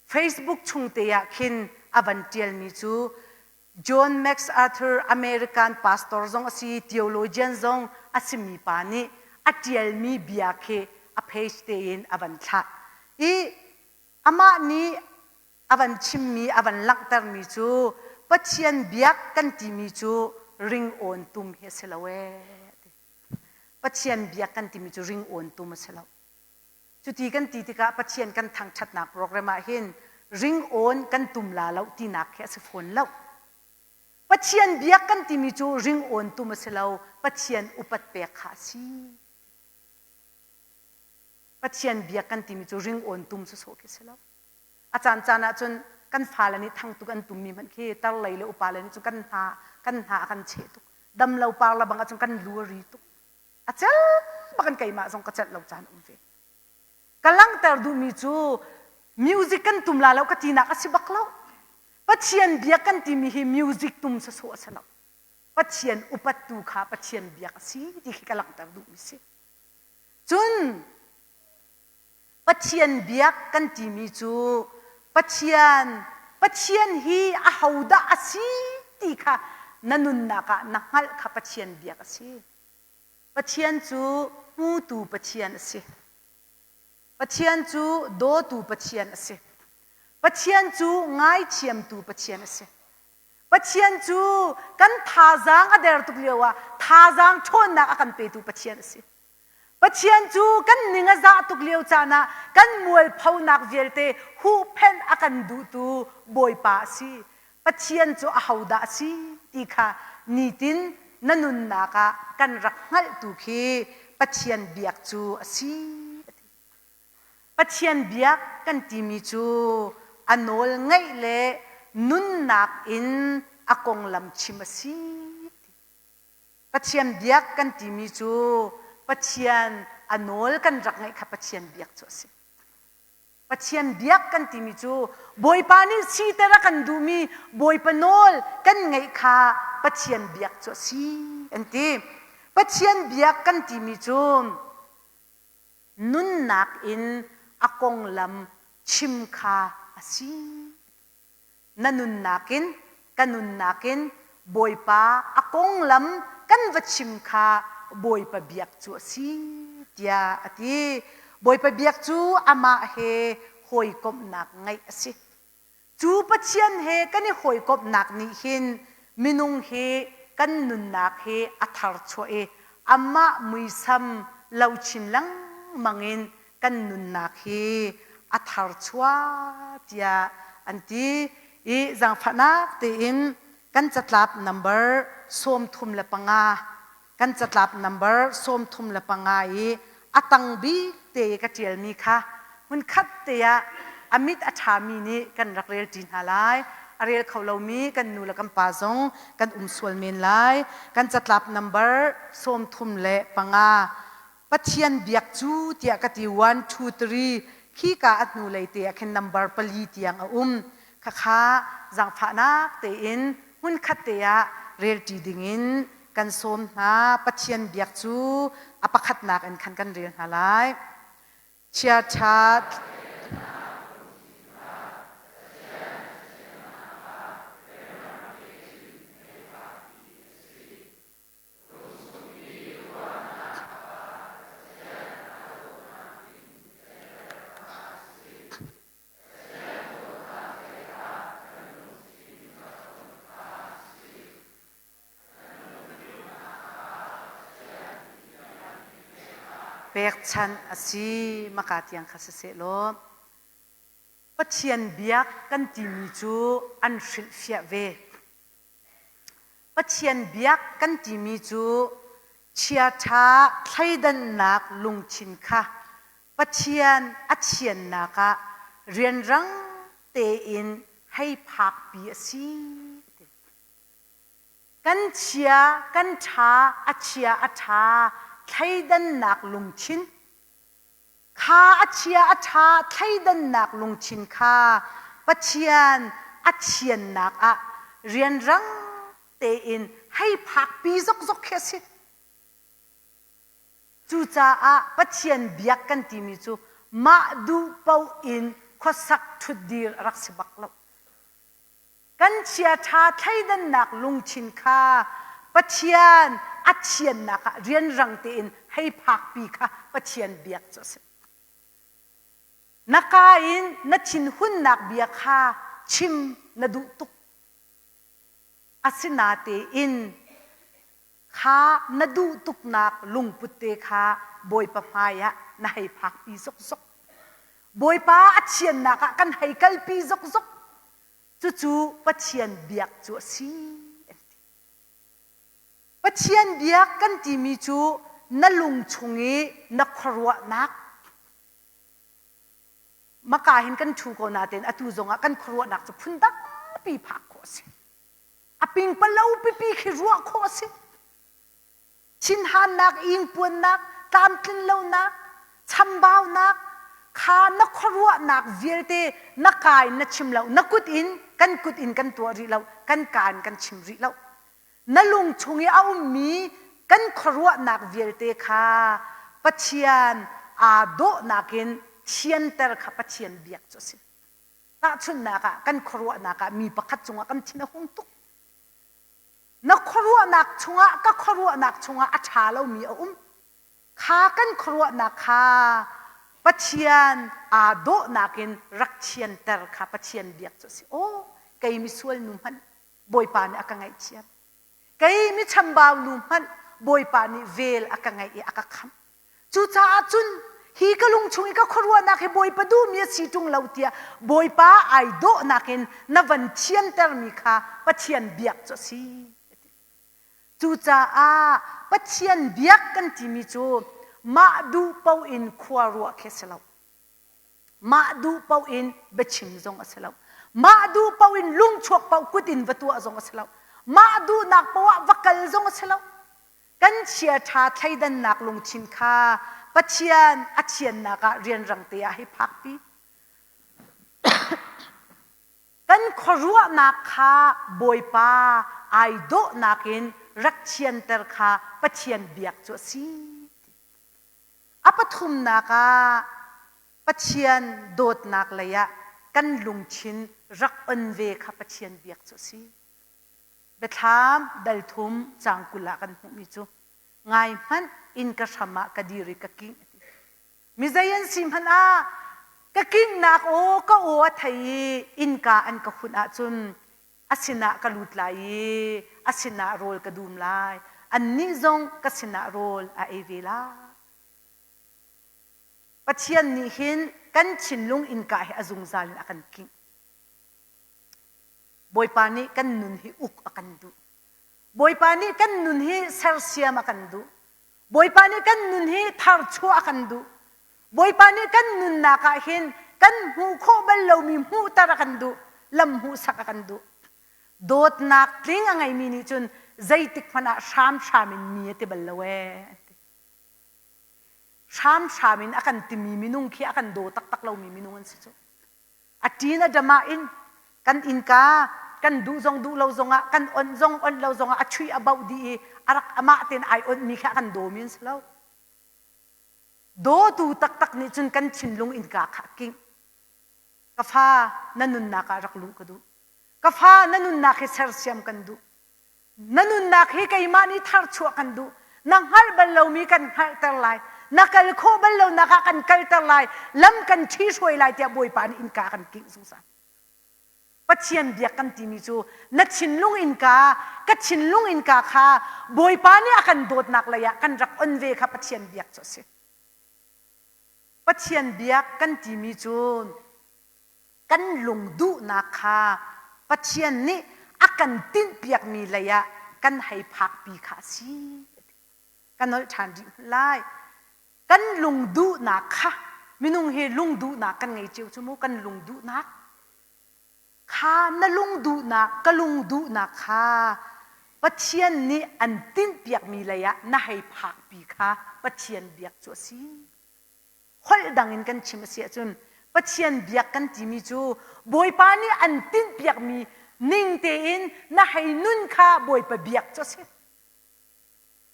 B: Facebook chung te ah khin a van ṭialmi cu John MacArthur American pastor zong a si, theologian zong a simi pa nih a ṭialmi bia khi a page tein a van thlah. I amah nih a van chimmi a van langhtermi cu Pathian biak kan timi cu ringawn tum hi a si lo ee. Pathian biak kan timi cu ringawn tum a si lo. Cuti kan ti tikah Pathian kan thangṭhatnak program ah hin ringawn kan tum la lo tinak khi a si fawn lo. Pathian biak kan timi cu ringawn tum a si lo, Pathian upat pek kha a si. Pathian biak kan timi cu ringawn tum sawsawh khi a si lo. A caancaan ahcun kan fale nih thang tuk an tummi hmanh khi tarlei le upa le nih cun kan hna kan hna a kan cheh tuk. Dam lo par le bang ahcun kan lu a ri tuk. A cel bak in keimah zong ka celh lo caan um ve. Ka langhter duhmi cu Music kan tum la lo ka tinak a si bak lo. Pathian biak kan timi hi music tum sawsawh a si lo. Pathian upattu kha Pathian biak a si ti khi ka langhter duhmi si. Cun Pathian biak kan timi cu Pathian Pathian hi ahodah a si ti kha na nunnak ah na hngalh kha Pathian biak a si. Pathian cu hmutu Pathian a si. Pathian cu dawtu Pathian a si. Pathian cu ngaithiamtu Pathian a si. Pathian cu kan thazaang a der tuk lioah thazaang ṭhawnnak a kan petu Pathian a si. Pathian cu kan ning a zah tuk lio caan ah kan mualphonak vialte huhphenh a kan duhtu Bawipa a si. Pathian cu ahodah a si ti kha nitin na nunnak ah kan rak hngalhtu khi Pathian biak cu a si. Pathian biak kan timi cu a nawl ngaih le nunnak in a konglam chim a si. Pathian biak kan timi cu Pathian a nawl kan rak ngaih kha Pathian biak cu a si. Pathian biak kan timi cu Bawipa nih siter a kan duhmi Bawipa nawl kan ngaih kha Pathian biak cu a si an ti. Pathian biak kan timi cu nunnak in a konglam chim kha a si. Na nunnak in ka nunnak in Bawipa a konglam kan va chim kha Bawipa biak cu a si tiah a ti. Bawipa biak cu amah he hawikomhnak ngeih a si. Cu Pathian he kan i hawikomhnak nih hin minung hi kan nunnak hi a tharchuah i amah muisam lo chin lengmang in kan nunnak hi a tharchuah tiah an ti i zaangfahnak tein kan catlap number 35 kan catlap number 35 i a tang bik te i ka ṭialmi kha hmunkhat te ah a mit a ṭhami nih kan rak rel ṭi hna lai. A rel kho lomi kan nu le kan pa zong kan um sual men lai. Kan catlap number 35 Pathian biak cu tiah ka ti 1 2 3 khika a hnulei te ah khin number pali tiang a um. Khakha zaangfahnak tein hmunkhat te ah relṭi dingin kan sawm hna. Pathian biak cu a pakhatnak in khan kan rel hna lai. Chiaṭha Pekchanh a si maka tiang kha siseh law Pathian biak kan timi cu an hrilhfiah ve. Pathian biak kan timi cu chiaṭha thleidannak lungthin kha Pathian a thiannak ah rianrang tein hei phakpi a si. Kan chia, kan ṭha, a chia a ṭha thleidannak lungthin Kha a chia a ṭha thleidannak lungthin kha Pathian a thiannak ah rianrang tein hei phakpi zokzok khi a si. Cucaah Pathian biak kan timi cu mah duh paoh in khuasak ṭhutdir a rak si bak lo. Kan chiaṭha thleidannak lungthin kha Pathian a thiannak ah rianrang tein hei phakpi kha Pathian biak cu a si. Na kaa in na thinhunnak bia kha chim na duh tuk. Asinatein kha na duh tuknak lungput te kha Bawipa hmaiah na hei phakpi zokzok. Bawipa a thiannak ah kan hei kalpi zokzok. Cucu Pathian biak cu a si an ti. Pathian biak kan timi cu na lung chung i na khuaruahnak maka hin kan ṭhu ko natein atu zongah kan khuaruahnak cu phun dangpi phak khawh a si. A pingpalo pipi khi ruah khawh a si. Thinhannak, ingpuannak, tlamtlinlonak, chambaunak, Kha na khuaruahnak vialte na ka in na chim lo, na kut in kan kut in kan tuah rih lo, kan ka in kan chim rih lo. Na lung chung i a ummi kan khuaruahnak vialte kha Pathian aa dawhnak in thianter kha Pathian biak cu a si. Tahchunhnak ah kan khuaruahnak ah mi pakhat cungah kan thin a hung tuk. Na khuaruahnak chungah ka khuaruahnak chungah a ṭha lomi a um. Kha kan khuaruahnak kha Pathian aa dawhnak in rak thianter kha Pathian biak cu a si. Aw, kei misual nu hmanh Bawipa nih a ka ngaihthiam. Kei mi chambau nu hmanh Bawipa nih vel a ka ngeih i a ka khamh. Cucaah cun hi ka lung chung i ka khuaruahnak hi Bawipa duhmi a si ṭung lo tiah Bawipa ai dawhnak in na van thiantermi kha Pathian biak cu a si. Cucaah Pathian biak kan timi cu mah duh paoh in khua ruah khi a si lo. Mah duh paoh in biachim zong a si lo. Mah duh paoh in lungchuak paoh kut in va tuah zong a si lo. Mah duhnak paoh ah va kal zong a si lo. Kan chiaṭha thleidannak lungthin kha Pathian a thiannak ah rianrang te ah hei phakpi. Kan khuaruahnak kha Bawipa ai dawhnak in rak thianter kha Pathian biak cu a si. A pathumnak ah Pathian dawtnak lei ah kan lungthin rak on ve kha Pathian biak cu a si. Biathlam dal thum caang 20 ah kan hmuhmi cu ngai hmanh inn ka hram ah ka dir i ka kingh a ti. Mi zei an si hmanh ah ka kinghnak aw ka aw a thei i innka an ka hunh ahcun a sinah ka lut lai i a sinah rawl ka dum lai. Annih zong ka sinah rawl a ei ve lai. Pathian nih hin kan thinlung innka hi a zungzal in a kan kingh. Bawipa nih kan nun hi uk a kan duh. Bawipa nih kan nun hi sersiam a kan duh. Bawipa nih kan nun hi tharchuah a kan duh. Bawipa nih kan nunnak ah hin kan hmuh khawh bal lomi hmuhter a kan duh, lam hmuhsak a kan duh. Dawtnak tling a ngeimi nih cun zeitik hmanh ah hramhram in mi a ti bal lo ee. Hramhram in a kan timi minung khi a kan daw taktak lomi minung an si cu. A ṭin a dam ah in kan innka kan duh zong duh lo zongah kan onh zong onh lo zongah a chuih a bauh dih i a rak amah tein ai onhmi kha a kan dawmi an si lo. Dawtu taktak nih cun kan thinlung innka kha a kingh. Ka fa na nunnak ah rak luh ka duh. Ka fa na nunnak hi sersiam kan duh. Na nunnak hi keimah nih tharchuah kan duh. Na hngalh bal lomi kan hngalhter lai. Na kal khawh bal lonak ah kan kalter lai. Lam kan ṭhihruai lai tiah Bawipa nih innka kan kingh zungzal. Pathian biak kan timi cu na thinlung innka, ka thinlung innka kha Bawipa nih a kan dawtnak lei ah kan rak on ve kha Pathian biak cu a si. Pathian biak kan timi cu kan lungduhnak kha Pathian nih a kan tinhpiakmi lei ah kan hei phakpi kha a si. Ka nolh ṭhan rih hmanh lai. Kan lungduhnak kha minung hi lungduhnak kan ngei cio cu mu kan lungduhnak kha na lungduhnak ka lungduhnak kha Pathian nih an tinhpiakmi lei ah na hei phakpi kha Pathian biak cu a si. Holh dang in kan chim a si ahcun Pathian biak kan timi cu Bawipa nih an tinhpiakmi ning tein na hei nun kha Bawipa biak cu a si.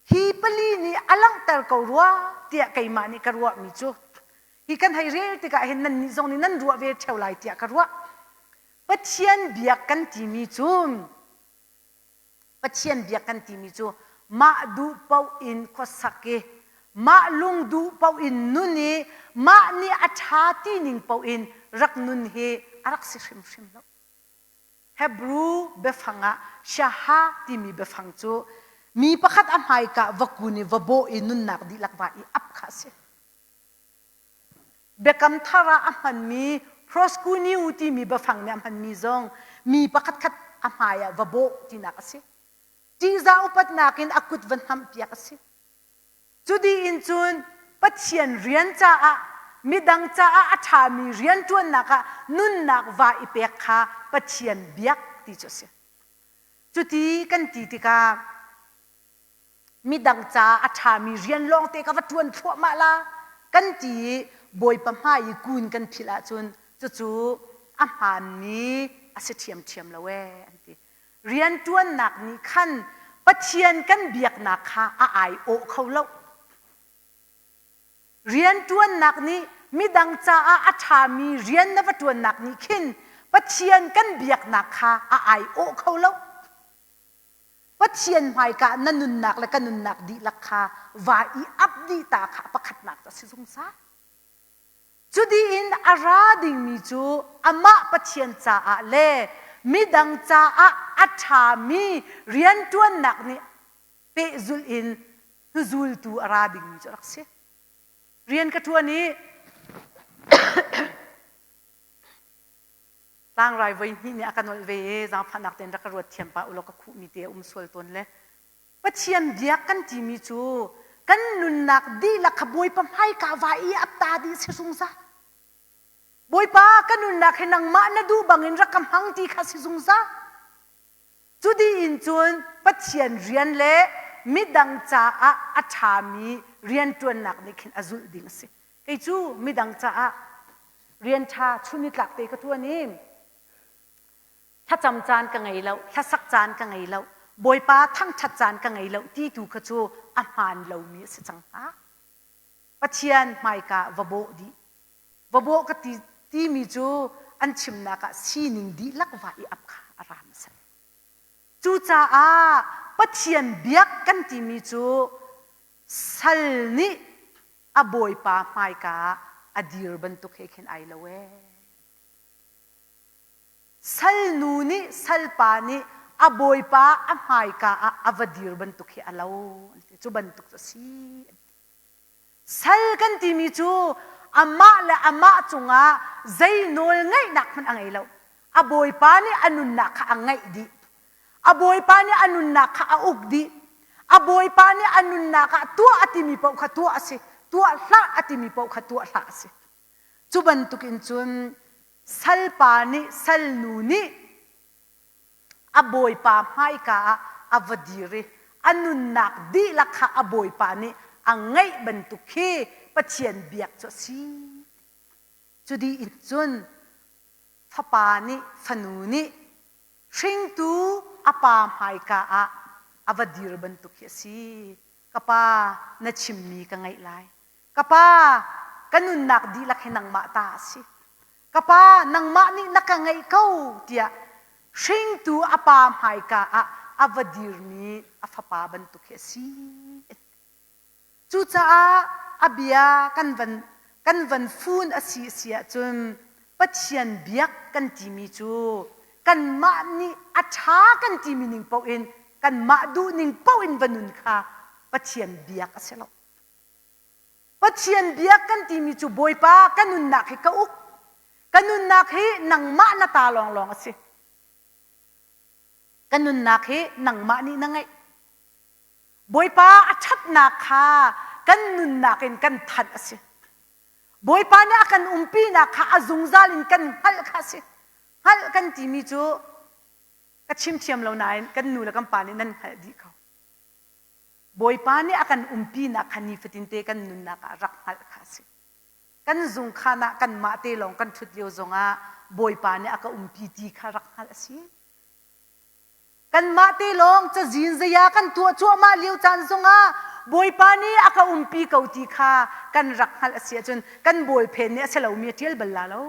B: Hi pali nih a langhter ko rua tiah keimah nih ka ruahmi cu hi kan hei rel tikah hin nannih zong nih nan ruah ve ṭheo lai tiah ka ruah. Pathian biak kan timi cu Pathian biak kan timi cu mah duh paoh in khuasak i mah lung duh paoh in nun i mah nih a ṭha ti ning paoh in rak nun hi a rak si hrimhrim lo. Hebrew biafang ah shaha timi biafang cu mi pakhat a hmaika va kun i va bawh i nunnak dihlak va i ap kha a si. Biakam thar ah a hmanmi proskuneo timi biafang nih a hmanmi zong mi pakhatkhat a hmai ah va bawh tinak a si. Ṭihzah upatnak in a kut va hnamhpiak a si. Cu dih in cun Pathian rian caah midang caah a ṭhami rianṭuannak ah nunnak va i pek kha Pathian biak ti cu a si. Cuti kan ti tikah midang caah a ṭhami rian lawngte ka va ṭuan thluahmah la kan ti i. Bawipa hmai i kun kan philh ahcun cucu a hmaanmi a si ṭhiamṭhiam lo ee an ti. Rianṭuannak nih khan Pathian kan biaknak kha a aiawh kho lo. Rianṭuannak nih midang caah a ṭhami rian na va ṭuannak nih khin Pathian kan biaknak kha a aiawh kho lo. Pathian hmaika na nunnak le ka nunnak dihlak kha va i ap dih ta kha pakhatnak cu a si zungzal. Cu in a ra dingmi cu amah Pathian caah le midang caah a ṭhami rianṭuannak nih pehzulh in hnuzultu a ra dingmi cu a rak si. Rian ka ṭuan i Tlangrai voi hnih nih a ka nolh ve i zaangfahnak tein rak ka ruat thiam pah ulaw ka khuhmi te a um sual tawn le Pathian biak kan timi cu kan nunnak dihlak kha Bawipa hmaika va i ap ta dih si zungzal. Bawipa ka nunnak hi nangmah na duh bangin rak ka hmang ti kha si zungzal. Cu dih in cun Pathian rian le midang caah a ṭhami rianṭuannak nih khin a zulh ding a si. Kei cu midang caah rian ṭha chun nitlak te ka ṭuan i thlacam caan ka ngei lo, hlasak caan ka ngei lo, Bawipa thangṭhat caan ka ngei lo ti tu kha cu a hmaan lomi a si cang hnga. Pathian hmaika va bawh dih. Va bawh ka ti timi cu an chimnak ah sining dihlak va i ap kha a ra hmasa. Cucaah Pathian biak kan timi cu sal nih a bawipa hmaika ah a dir bantuk he khin ai lo ee. Salnu nih salpa nih a bawipa a hmaika ah a va dir bantuk hi a lo an ti. Cu bantuk cu a si an ti. Sal kan timi cu amah le amah cungah zei nawl ngeihnak hmanh a ngei lo. A bawipa nih a nunnak kha a ngeih dih. A bawipa nih a nunnak kha a uk dih. A bawipa nih a nunnak ah tuah a timi paoh kha tuah a si. Tuah hlah a timi paoh kha tuah hlah a si. Cu bantukin cun salpa nih salnu nih a bawipa hmaika ah a va dir i a nunnak dihlak kha a bawipa nih a ngeih bantuk khi Pathian biak cu a si. Cu dih in cun fapa nih fanu nih hringtu a pa hmaika ah a va dir bantuk khi a si. Ka pa na chimmi ka ngaih lai. Ka pa ka nunnak dihlak hi nangmah ta a si. Ka pa nangmah nih na ka ngeih ko tiah hringtu a pa hmaika ah a va dirmi a fapa bantuk hi a si. Cucaah a bia kan van kan van fun a si a si ahcun Pathian biak kan timi cu kanmah nih a ṭha kan timi ning paoh in kanmah duh ning paoh in va nun kha Pathian biak a si lo. Pathian biak kan timi cu Bawipa ka nunnak hi ka uk. Ka nunnak hi nangmah na ta lawnglawng a si. Ka nunnak hi nangmah nih na ngeih. Bawipa a ṭhatnak kha kan nunnak in kan thanh a si. Bawipa nih a kan umpinak kha a zungzal in kan hngalh kha a si. Hngalh kan timi cu ka chim thiam lo nain kan nu le kan pa nih nan hngalh dih ko. Bawipa nih a kan umpinak kha nifatinte kan nunnak ah rak hngalh kha a si. Kan zungkhan ah kanmah te lawng kan ṭhut lio zongah Bawipa nih a ka umpi ti kha rak hngalh a si. Kanmah te lawng cazin zeia kan tuah cuahmah lio caan zongah Bawipa nih a ka umpi ko ti kha kan rak hngalh a si ahcun kan bawlphen nih a si lomi a ṭial bal la lo.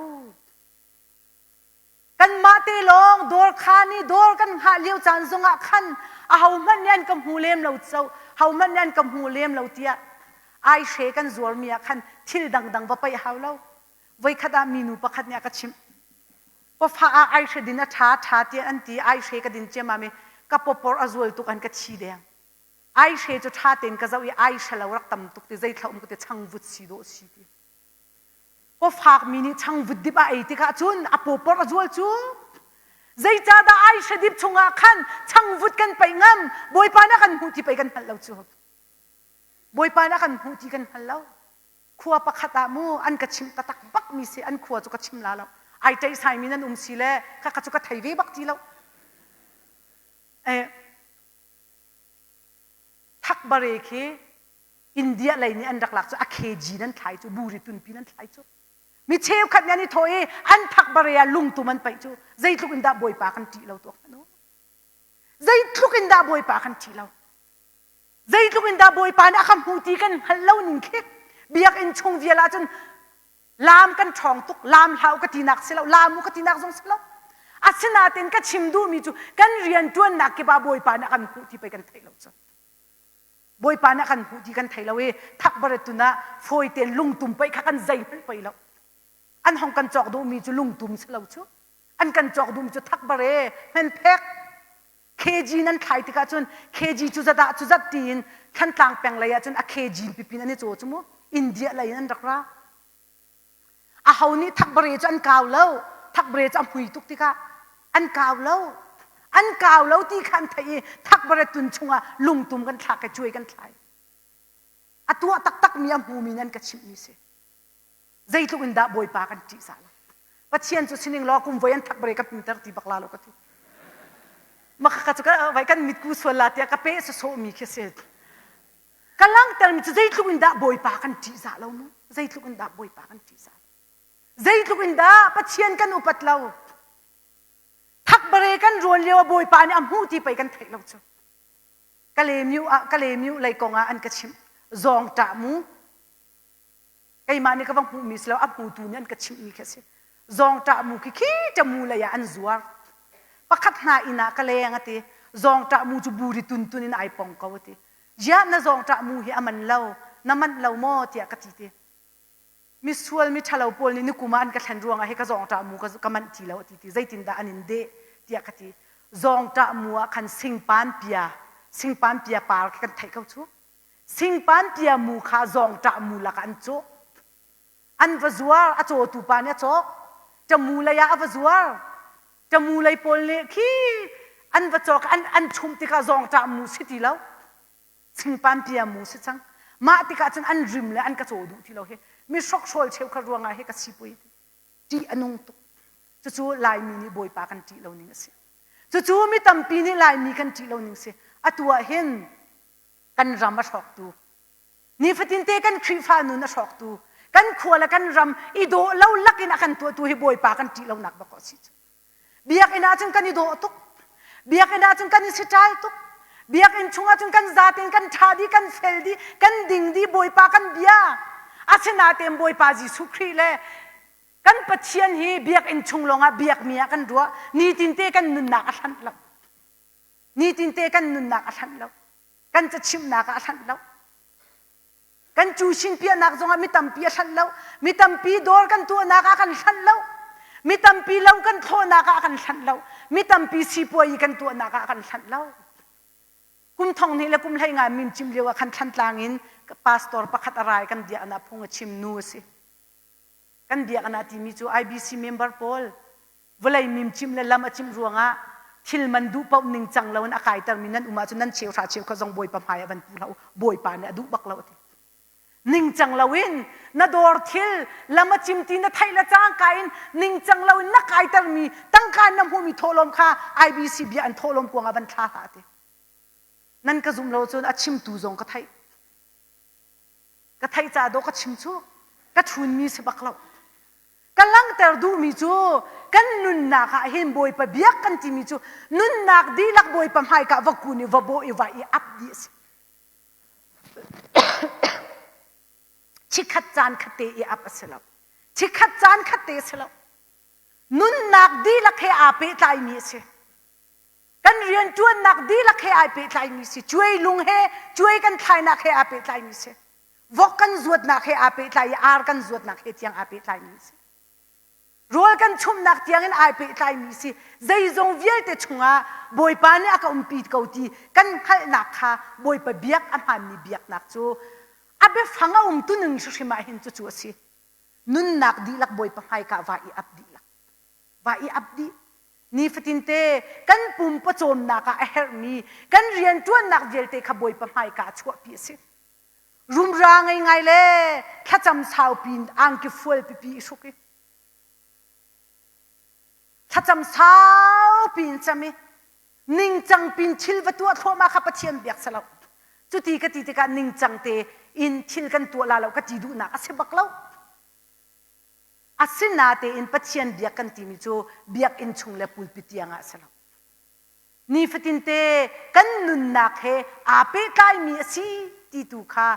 B: Kanmah te lawng dawr khaan i dawr kan hngah lio caan zongah khan ahohmanh nih an ka hmu lem lo co hohmanh nih an ka hmu lem lo tiah aihre kan zuarmi ah khan thil dangdang va paih hau lo. Voikhat ah minu pakhat nih a ka chimh. Pafa ah aihre din a ṭha ṭha tiah an ti aihre ka din ciammam i ka pawpor a zual tuk an ka thi deng. Aihre cu ṭha tein ka zoh i aihre lo rak tam tuk ti zeithla um ka ti changvut si dawh si ti. Pawfakmi nih changvut dip a ei tikah cun a pawpawr a zual cu. Zeicahdah aihre dip chungah khan changvut kan paih ngam? Bawipa nih a kan hmuh ti pei kan hngalh lo cu. Bawipa nih a kan hmuh ti kan hngal lo. Khua pakhat ah mu an ka chimh taktak bakmi si an khua cu ka chim la lo. Ai ṭeihsaimi nan um si le khakha cu ka thei ve bak ti lo. Eh, thakbare khi. India lei nih an rak lak cu a kg nan thlai cu buri tunpi nan thlai cu. Mi cheukhat nih an i thawh i an thakbare ah lungtum an paih cu zeitluk in dah Bawipa kan ṭih lo tuak hmanh u. Zeitluk in dah Bawipa kan ṭih lo. Zeitluk in dah Bawipa nih a kan hmuh ti kan hngalh lo ning khi. Biakinn chung vial ahcun laam kan ṭhawng tuk, laam hlah u ka tinak si lo, laam u ka tinak zong si lo. Asinain ka chim duhmi cu kan rianṭuannak kip ah Bawipa nih a kan hmuh ti pei kan theih lo cu. Bawipa nih a kan hmuh ti kan thei lo i thakbare tun ah fawi tein lungtum paih kha kan zeihmanh poi lo. An hong kan cawk duhmi cu lungtum si lo cu. An kan cawk duhmi cu thakbare hmenphek kg nan thlai tikah cun kg cu zat ah cu zat tiin Thantlang peng lei ah cun a kg pipin an i caw cu mu. India lei in an rak ra. Aho nih thakbare cu an kau lo. Thakbare cu a hmui tuk tikah an kau lo. An kau lo ti kha an theih i thakbare tun chungah lungtum kan thlak i cuai kan thlai. A tuah taktakmi a hmumi nan ka chimhmi si. Zeitluk in dah Bawipa kan ṭihzah lo. Pathian cu sining law kum voi an thakbare ka hminter ti bak la lo ka ti. Maka cu vai kan mitku sual la tiah ka pe sawsawhmi khi si. Ka langhtermi cu zeitluk in dah Bawipa kan ṭihzah lo mu? Zeitluk in dah Bawipa kan ṭihzah lo? Zeitluk in dah Pathian kan upat lo? Thakbare kan ruan lio ah Bawipa nih a hmuh ti pei kan theih lo cu. Kalemiu ah Kalemiu lei kong ah an ka chimh. Zawng ṭah mu. Keimah nih ka va hmuhmi si lo, a hmutu nih an ka chimhmi khi a si. Zawngṭah mu khi khi ṭamu lei ah an zuar. Pakhat hna inn ah ka leng a ti. Zawngṭah mu cu buri tuntun in ai pong ko a ti. Ziah na zawngṭah mu hi a man lo, na manh lo maw tiah ka ti ti. Misual mi ṭhalo pawl nih nikum ah an ka thlen ruangah hi ka zawngṭah mu ka manh ti lo a ti ti. Zeitindah an in deh tiah ka ti. Zawngṭah mu ah khan singpan pia, singpan pia par khi kan theih ko cu. Singpan pia mu kha zawngṭah mu lakah an cawh. An va zuar, a cawtu pa nih a cawk. Ṭamu lei ah a va zuar. Ṭamu lei pawl nih khi an va cawk, an, an chumh tikah zawngṭah mu si ti lo. Singpan pia mu si cang. Mah tikah cun an rim le an ka caw duh ti lo hi. Mi hrokhrawl cheukhat ruangah hi ka sipui. Ṭih a nung tuk. Cucu Laimi nih Bawipa kan ṭih lo ning a si. Cucu mi tampi nih Laimi kan ṭih lo ning si. Atu ah hin kan ram a hrawktu nifatinte kan Khrihfa nun a hrawktu kan khua le kan ram i dawh lo lakin a kan tuahtu hi Bawipa kan ṭih lonak bak a si cu. Biakinn ah cun kan i dawh tuk. Biakinn ah cun kan i siṭal tuk. Biakinn chungah cun kan zaten kan ṭha dih, kan fel dih, kan ding dih, Bawipa kan bia. Asinain Bawipa Jesuh Khrih le kan Pathian hi biakinn chung lawngah biakmi ah kan ruah. Nitinte kan nunnak a hlanh lo. Nitinte kan nunnak a hlanh lo. Kan cachimhnak ah a hlanh lo. Kan cusin piahnak zongah mi tampi a hlanh lo. Mi tampi dawr kan tuahnak ah kan hlanh lo. Mi tampi lo kan thlawhnak ah kan hlanh lo. Mi tampi sipuai kan tuahnak ah kan hlanh lo. Kum thong hnih le kum hlei nga mim cim lio ah khan Thlantlang in pastor pakhat a rai kan biaknak phung a chim nu a si. Kan biaknak timi cu IBC member pawl vawlei mimcimh le lam a cimh ruangah thil man duh paoh ningcang loin a kaitermi nan um ahcun nan cheuhra cheukhat zong Bawipa hmai ah van pu hlah u Bawipa nih a duh bak lo a ti. Ningcang loin na dawr thil lam a cim ti na theih le cangka in ningcang loin na kaitermi tangka na hmuhmi thawhlawm kha IBC bia an thawhlawm kuang ah van thla hlah a ti. Nan ka zum lo cun a chimtu zong ka theih. Ka theih ca dawh ka chim cu ka ṭhunmi si bak lo. Ka langhter duhmi cu kan nunnak ah hin Bawipa biak kan timi cu nunnak dihlak Bawipa hmaika va kun i va bawh i va i ap dih a si. Chikkhat caan khat te i ap a si lo. Chikkhat caan khat te a si lo. Nunnak dihlak he aa pehtlaimi a si. Kan rianṭuannak dihlak he ai pehtlaimi si. Cuai lung he cuai kan thlainak he aa pehtlaimi si. Vok kan zuatnak he aa pehtlai i ar kan zuatnak he tiang aa pehtlaimi si. Rawl kan chumhnak tiangin ai pehtlaimi si. Zeizong vialte chungah Bawipa nih a ka umpi ko ti kan hngalhnak kha Bawipa biak a hmaanmi biaknak cu a biafang a um tuning hrimhrim ah hin cucu a si. Nunnak dihlak Bawipa hmaika va i ap dihlak. Va i ap dih. Nifatinte kan pum pawcawmnak ah a herhmi kan rianṭuannak vialte kha Bawipa hmaika ah chuahpi a si. Rumra ngei ngai le thlacam saupi in angki fual pipi i hruk i thlacam saupi in cam i ningcang pin thil va tuah thluahmah kha Pathian biak si lo. Cuti ka ti tikah ningcang te in thil kan tuah la lo ka ti duhnak a si bak lo. Asinatein Pathian biak kan timi cu biakinn chung le pulpit tiang ah a si lo. Nifatinte kan nunnak he aa pehtlaimi a si ti tu kha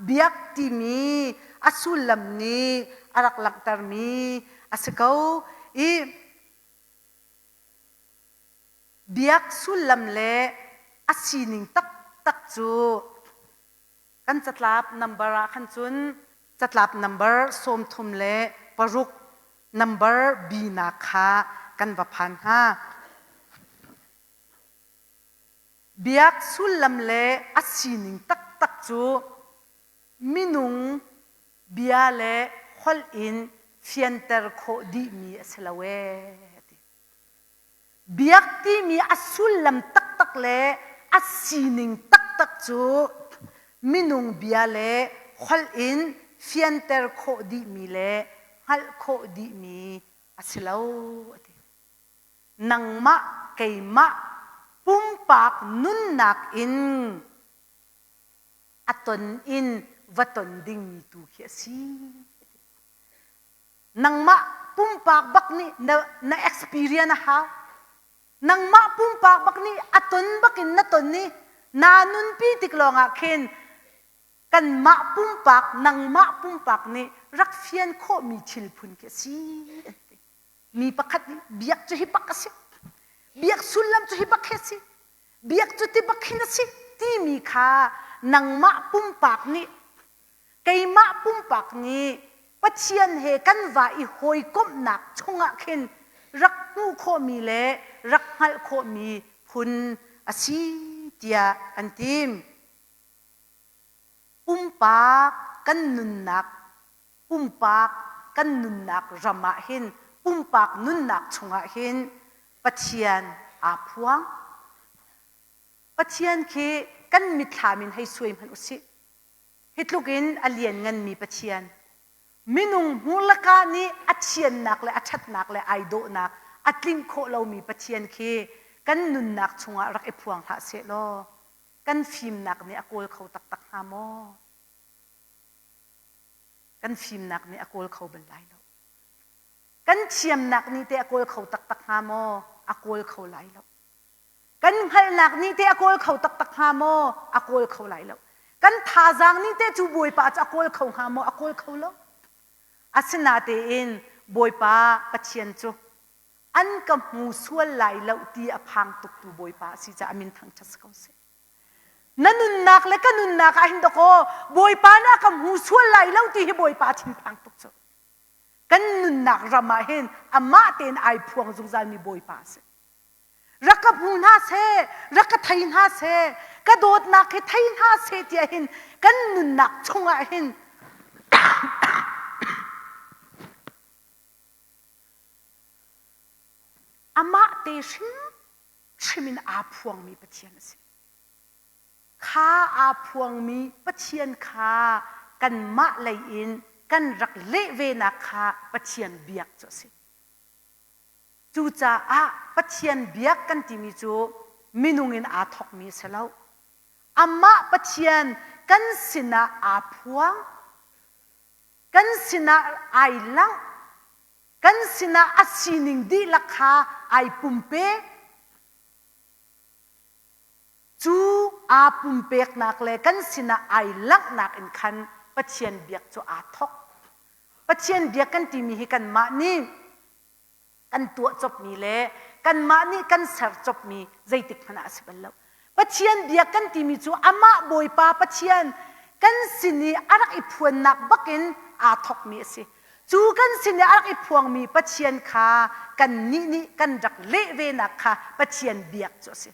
B: biak timi a sullam nih a rak langhtermi a si ko i biak sullam le a sining taktak cu Kan catlap number ah khan cun catlap number 36 number B nak kha kan va phan hnga. Biak sullam le a sining taktak cu minung bia le holh in fianter khawh dihmi a si lo ee. Biak timi a sullam taktak le a sining taktak cu minung bia le holh in fianter khawh dihmi le hngalh khawh dihmi a si lo a ti. Nangmah keimah pumpak nunnak in a ton in va ton dingmi tu khi a si. Nangmah pumpak bak nih na, na experience a hau. Nangmah pumpak bak nih a ton bakin na ton i naa nunpi tik lawngah khin kanmah pumpak nangmah pumpak nih rak fian khawhmi thil phun khi a si an ti. Mi pakhat nih biak cu hi bak a si. Biak sullam cu hi bak hi a si. Biak cu ti bak hin a si timi kha nangmah pumpak nih Keimah pumpak nih Pathian he kan va i hawikomhnak chungah khin rak hmuh khawhmi le rak hngalh khawhmi phun a si tiah an ti. Pumpak kan nunnak pumpak kan nunnak ram ah hin pumpak nunnak chungah hin Pathian aa phuang. Pathian khi kan mitthlam in hei suai hmanh u sih. Hi tluk in a liannganmi Pathian, minung hmurlaka nih a thiannak le a ṭhatnak le ai dawhnak a tlinh khawh lomi Pathian khi kan nunnak chungah rak i phuang hlah sehlaw kan fimnak nih a kawl kho taktak hnga maw? Kan fimnak nih a kawl kho bal lai lo. Kan thiamnak nih teh a kawl kho taktak hnga maw? A kawl kho lai lo. Kan hngalhnak nih teh a kawl kho taktak hnga maw? A kawl kho lai lo. Kan thazaang nih teh cu Bawipa cu a kawl kho hnga maw? A kawl kho lo. Asinatein Bawipa Pathian cu an ka hmu sual lai lo ti a phang tuktu Bawipa a si caah a min thangṭhat si ko seh. Na nunnak le ka nunnak ah hin dakaw Bawipa nih a ka hmu sual lai lo ti hi Bawipa thinphang tuk cu. Kan nunnak ram ah hin amah tein ai phuang zungzalmi Bawipa a si. Rak ka hmu hna seh, rak ka thei hna seh, ka dawtnak hi thei hna seh tiah hin kan nunnak chungah hin amah te hrimhrim in aa phuangmi Pathian a si. Kha aa phuangmi Pathian kha kanmah lei in kan rak leh venak kha Pathian biak cu a si. Cucaah Pathian biak kan timi cu minung in aa thawkmi a si lo. Amah Pathian kan sinah aa phuang, kan sinah ai langh, kan sinah a sining dihlak kha ai pumpe. Cu aa pumpeknak le kan sinah ai langhnak in khan Pathian biak cu aa thawk. Pathian biak kan timi hi kanmah nih kan tuah copmi le kanmah nih kan ser copmi zeitik hmanh ah a si bal lo. Pathian biak kan timi cu amah Bawipa Pathian kan sin i a rak i phuannak bakin aa thawkmi a si. Cu kan sin i a rak i phuangmi Pathian kha kannih nih kan rak leh venak kha Pathian biak cu a si.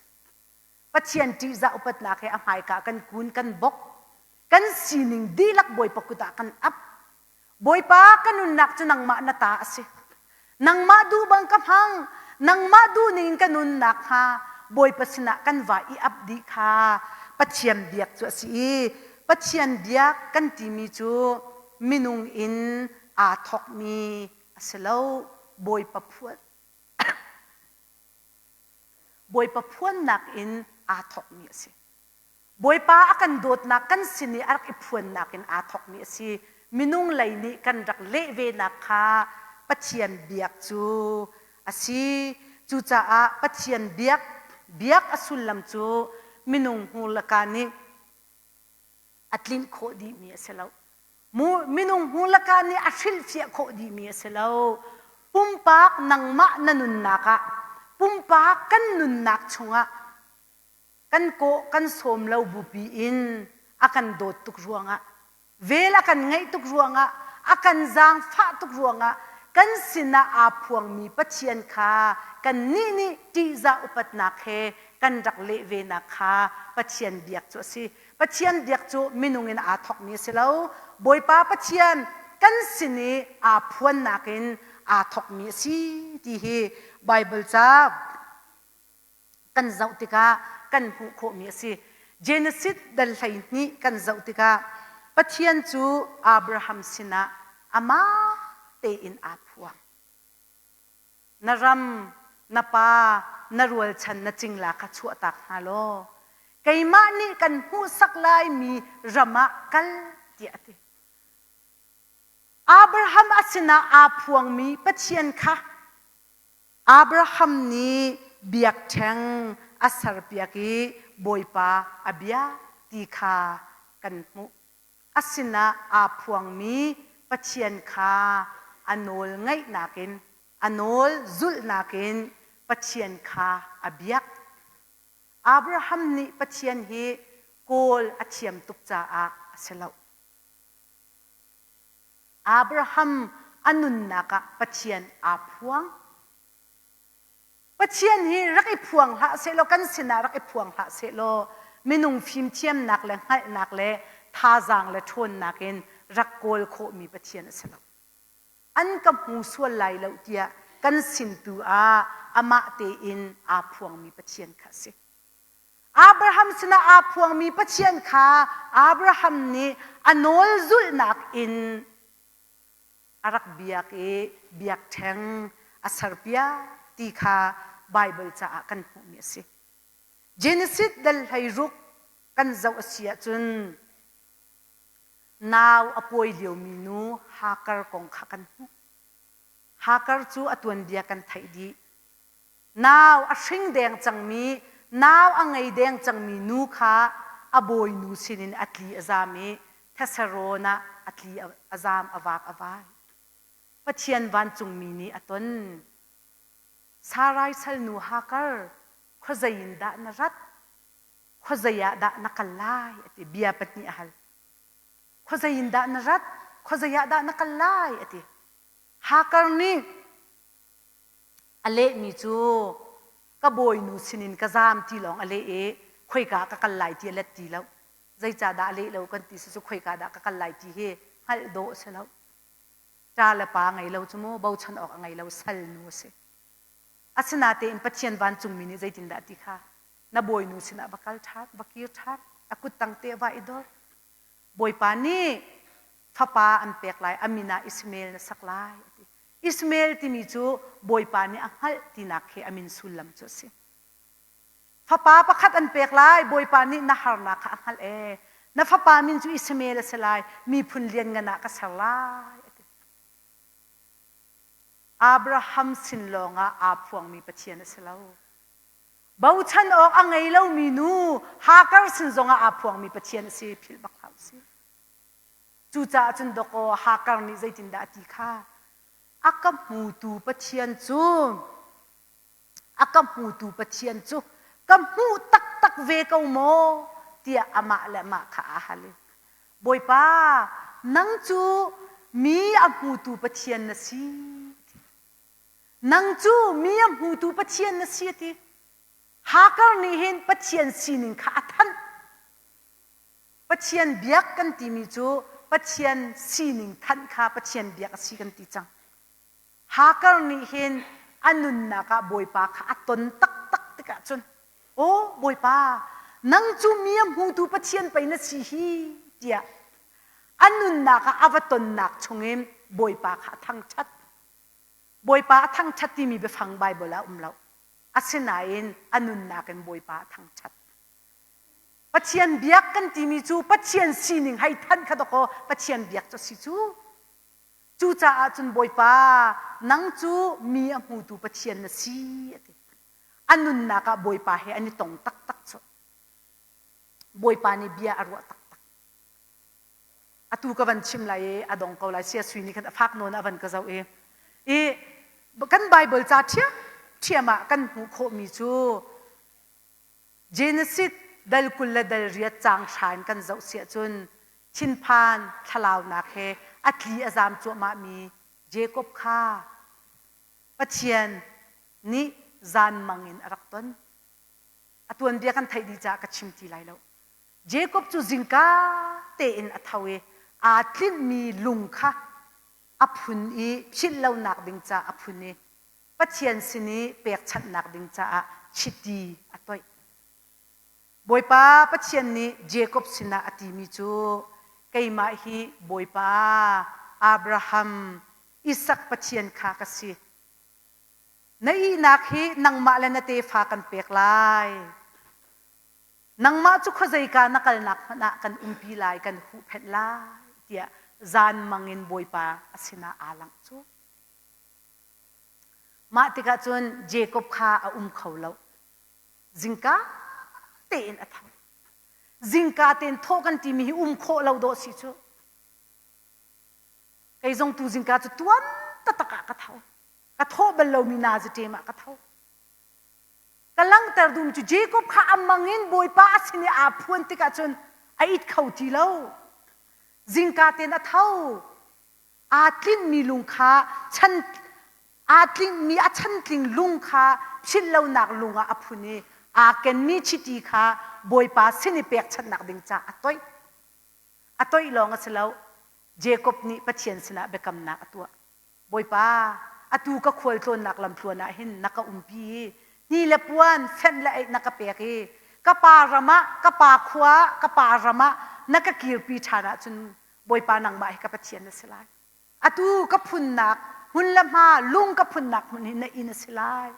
B: Pathian ṭihzah upatnak he a hmaika kan kun kan bok. Kan sining dihlak Bawipa kut ah kan ap. Bawipa ka nunnak cu nangmah na ta a si. Nangmah duh bang ka hmang. Nangmah duh ning in ka nunnak hnga Bawipa sinah kan va i ap dih kha Pathian biak cu a si i Pathian biak kan timi cu minung in aa thawkmi a si lo. Bawipa phuan Bawipa phuannak in aa thawkmi a si. Bawipa a kan dawtnak kan sin i a rak i phuannak in aa thawkmi a si. Minung lei nih kan rak leh venak kha Pathian biak cu a si. Cucaah Pathian biak biak a sullam cu minung hmur le ka nih a tlinh khawh dihmi a si lo. Minung hmur le ka nih a hrilhfiah khawh dihmi a si lo. Pumpak nangmah na nunnak ah, pumpak kan nunnak chungah kan kawh kan sawm lo bupi in a kan dawt tuk ruangah vel a kan ngeih tuk ruangah a kan zaangfah tuk ruangah kan sinah aa phuangmi Pathian kha kannih nih ṭihzah upatnak he kan rak leh venak kha Pathian biak cu a si. Pathian biak cu minung in aa thawkmi a si lo. Bawipa Pathian kan sin i aa phuannak in aa thawkmi a si ti hi Baibal ca kan zoh tikah kan hmuh khawhmi a si. Genesis dal 12 kan zoh tikah Pathian cu Abraham sinah amah tein aa phuang. Na ram, na pa, na rualchan na cingla kha chuahtak hna law keimah nih kan hmuhsak laimi ram ah kal tiah a ti. Abraham a sinah aa phuangmi Pathian kha Abraham nih biakṭheng a serpiak i Bawipa a biak ti kha kan hmuh. A sinah aa phuangmi Pathian kha a nawl ngaihnak in, a nawl zulhnak in Pathian kha a biak. Abraham nih Pathian hi kawl a thiam tuk caah a si lo. Abraham a nunnak ah Pathian aa phuang. Pathian hi rak i phuang hlah sehlaw kan sinah rak i phuang hlah sehlaw minung fimthiamnak le hngalhnak le thazaang le ṭhawnnak in rak kawl khawhmi Pathian a si lo. An ka hmu sual lai lo tiah kan sin tu ah amah tein aa phuangmi Pathian kha a si. Abraham sinah aa phuangmi Pathian kha Abraham nih a nawl zulhnak in a rak biak i biakṭheng a serpiak ti kha Baibal caah kan hmuhmi a si. Genesis dal 16 kan zoh a si ahcun nau a pawi liomi nu Hagar kong kha kan hmuh. Hagar cu a tuanbia kan theih dih. Nau a hring deng cangmi, nau a ngei deng cangmi nu kha a bawinu sinin a tli a zam i thesarawn ah a tli a zam a vak a vai. Pathian vancungmi nih a ton. Sarai salnu Hagar, khuazei in dah na rat? Khuazei ah dah na kal lai? A ti. Bia pahnih a hal. Khuazei in dah na rat? Khuazei ah dah na kal lai? A ti. Hagar nih A lehmi cu ka bawinu sinin ka zaam ti lawng a leh i khoika ka kal lai ti a let ti lo. Zeicahdah a leh lo kan ti si cu khoika dah ka kal lai ti hi hngalh dawh a si lo. Ṭa le pa ngei lo cu mu bochan awk a ngei lo salnu a si. Asinatein Pathian vancungmi nih zeitindah a ti kha na bawinu sinah va kal ṭhan, va kir ṭhan, a kuttang te va i dor. Bawipa nih fapa an pek lai, a min ah Ishmael na sak lai a ti. Ishmael timi cu Bawipa nih a hngalh tinak khi a min sullam cu a si. Fapa pakhat an pek lai, Bawipa nih na harnak kha a hngalh ee. Na fapa min cu Ishmael a si lai, miphun lianngan ah ka ser lai a ti. Abraham sin lawngah aa phuangmi Pathian a si lo. Bochan awk a ngei lomi nu Hagar sin zongah aa phuangmi Pathian a si, philh bak hlah u sih. Cucaah cun dawkaw Hagar nih zeitindah a ti kha? A ka hmutu Pathian cu a ka hmutu Pathian cu ka hmuh taktak ve ko maw tiah amah le amah kha aa hal i Bawipa nang cu mi a hmutu Pathian na si nang cu mi a hmutu Pathian na si a ti Hagar nih hin Pathian sining kha a thanh Pathian biak kan timi cu Pathian sining thanh kha Pathian biak a si kan ti cang. Hagar nih hin a nunnak ah Bawipa kha a ton taktak tikah cun Aw Bawipa nang cu mi a hmutu Pathian pei na si hi tiah a nunnak ah a va tonnak chungin Bawipa kha a thangṭhat. Bawipa a thangṭhat timi biafang Baibal ah um lo. Asinain a nunnak in Bawipa a thangṭhat. Pathian biak kan timi cu Pathian sining hei thanh kha dawkaw Pathian biak cu a si cu. Cucaah cun Bawipa, nang cu mi a hmutu Pathian na si, a ti. A nunnak ah Bawipa he an i tong taktak cu. Bawipa nih bia a ruah taktak. Atu ka van chim lai i a dong ko lai. Sia sui nih khan a fak nawn a van ka zoh i i kan Bible ca ṭhiamṭhiam ah kan hmuh khawhmi cu Genesis dal 20 le dal riat caang hra in kan zoh si ahcun thinphan thlalaunak he a tli a zam cuahmahmi Jacob kha Pathian nih zanmang in a rak ton. A tuanbia kan theih dih caah ka chim ti lai lo. Jacob cu zingka tein a tho i aa tlinhmi lung kha a phun i philh lonak ding caah a phun i Pathian sin i pekchanhnak ding caah chiti a toih. Bawipa Pathian nih Jacob sinah a timi cu keimah hi Bawipa Abraham, Isak Pathian kha ka si. Na ihnak hi nangmah le na tefa kan pek lai. Nangmah cu khuazeika na kalnak hmanh ah kan umpi lai, kan huhphenh lai tiah zanmang in Bawipa a sinah aa langh cu. Mah tikah cun Jacob kha a um kho lo. Zingka tein a tho. Zingka tein thawh kan timi hi um khawh lo dawh si cu. Kei zong tu zingka cu tuan taktak ah ka tho. Ka thawh bal lomi nazi ṭem ah ka tho. Ka langhter dum cu Jacob kha a mang in Bawipa a sin i aa phuan tikah cun a it kho ti lo. Zingka tein a tho. Aa tlinhmi lung kha chan aa tlinhmi a chantling lung kha philh lonak lung ah a phun i aa kenmi chiti kha Bawipa sin i pekchanhnak ding caah a toih. A toih lawng a si lo. Jacob nih Pathian sinah biakamnak a tuah. Bawipa, atu ka khualtlawnnak lamtluan ah hin na ka umpi i hni le puan fenh le eih na ka pek i ka pa ram ah, ka pa khua ah, ka pa ram ah na ka kirpi ṭhan ahcun Bawipa nangmah hi ka Pathian na si lai. Atu ka phunnak hmun le hma lung ka phunnak hmun hi na inn a si lai.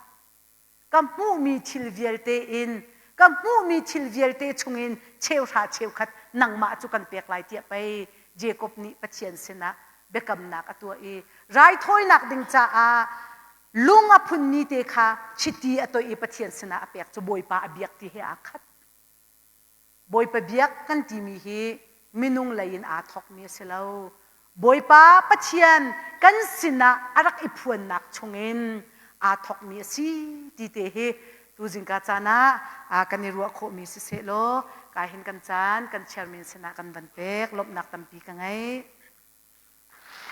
B: Ka hmuhmi thil vialte in ka hmuhmi thil vialte chungin cheuhra cheukhat nangmah cu kan pek lai tiah pei Jacob nih Pathian sinah biakamnak a tuah i raithawinak ding caah lung a phunmi te kha chiti a toih i Pathian sinah a pek cu Bawipa a biak ti he aa khat. Bawipa biak kan timi hi minung lei in aa thawkmi a si lo. Bawipa Pathian kan sinah a rak i phuannak chungin aa thawkmi a si ti te hi tuzingka caan ah kan i ruah khawhmi siseh law kai hin kan caan kan chairman sinah kan van pek lawmhnak tampi ka ngei.